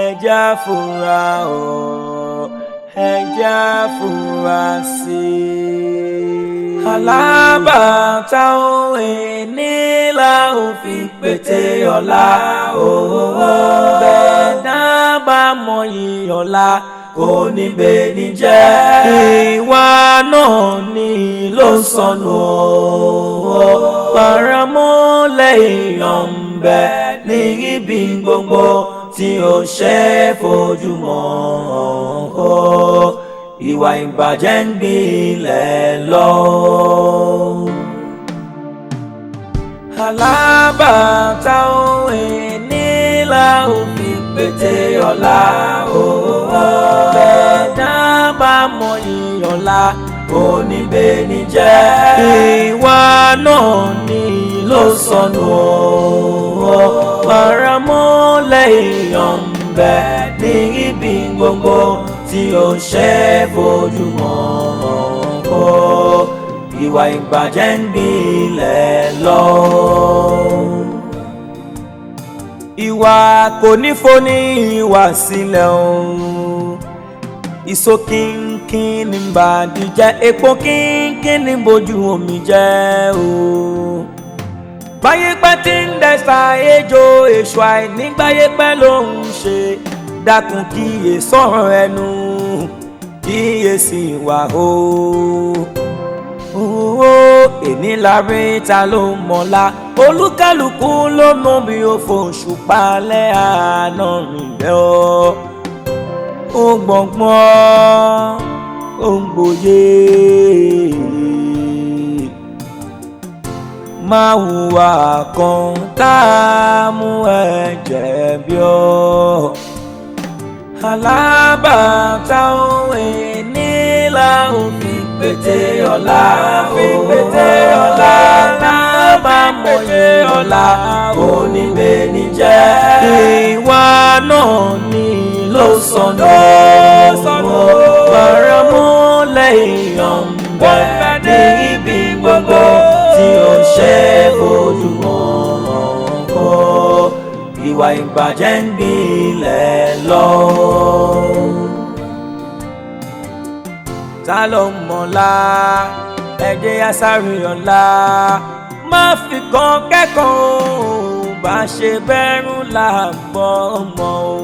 ẹja fura ọ̀, ẹja fura sí i. Alábàtà òwe nílà ò fi pété ọ̀la òwò. Bẹ́ẹ̀ dábàá mọyì ọ̀la kò ní bẹ́ẹ̀ ní jẹ́. Ìwà náà ni ló sọnù o. Paramọ́lẹ̀ èèyàn ń bẹ ní ibi gbogbo tí ó ṣe é fojú mọ́ o. Ìwà ìbàjẹ́ ń gbilẹ̀ lọ. Alábàtà òwe nílà òfin pété ọ̀la o. Bẹ́ẹ̀ dábàá mọyì ọ̀la kò ní bẹ́ẹ̀ ní jẹ́. Ìwà náà ni ló sọnù o. Paramọ́lẹ̀ èèyàn ń bẹ ní ibi gbogbo tí ó ṣe é fojú mọ́ o. Ìwà ìbàjẹ́ ń gbilẹ̀ lọ. Ìwà kò ní foni ìwà sílẹ̀ o. Ìsó kínkín ní bàdí jẹ́, epo kínkín ní bójú omi jẹ́ o. Báyé pẹ́ tí ń dẹ́sà ejò, èso àìnígbáyé pẹ́ ló ń ṣe. Dákun kíyè sọ̀rọ̀ ẹnu. Kíyèsí wà o. Owó èní la rí, ta ló mọ̀la? Olúkálùkù ló mọ bí ó fòṣù palẹ̀ àná rìn bẹ́ẹ̀ o. Ó gbọ̀ngbọ́n, ó ń gbòye. Máa hùwà kan tá a mú ẹ jẹ̀bi ọ́. Alábàtà òwe nílà òfin pété ọ̀la, fi pété ọ̀la, lábà mọ̀yé ọ̀la oníbẹ̀ni jẹ́. Ìwà náà ni ló sọnù, faramọ́lẹ̀ èèyàn ń bẹ ní ibi gbogbo tí ó ṣe fojú hàn kọ́. Ìwà ìbàjẹ́ ń gbilẹ̀ lọ. Ta ló mọ̀la? Ẹ̀jẹ̀ asáré ọ̀la má fi kan kẹ́kọ̀ọ́ bá ṣe bẹ́rù là ń bọ́ ọmọ o.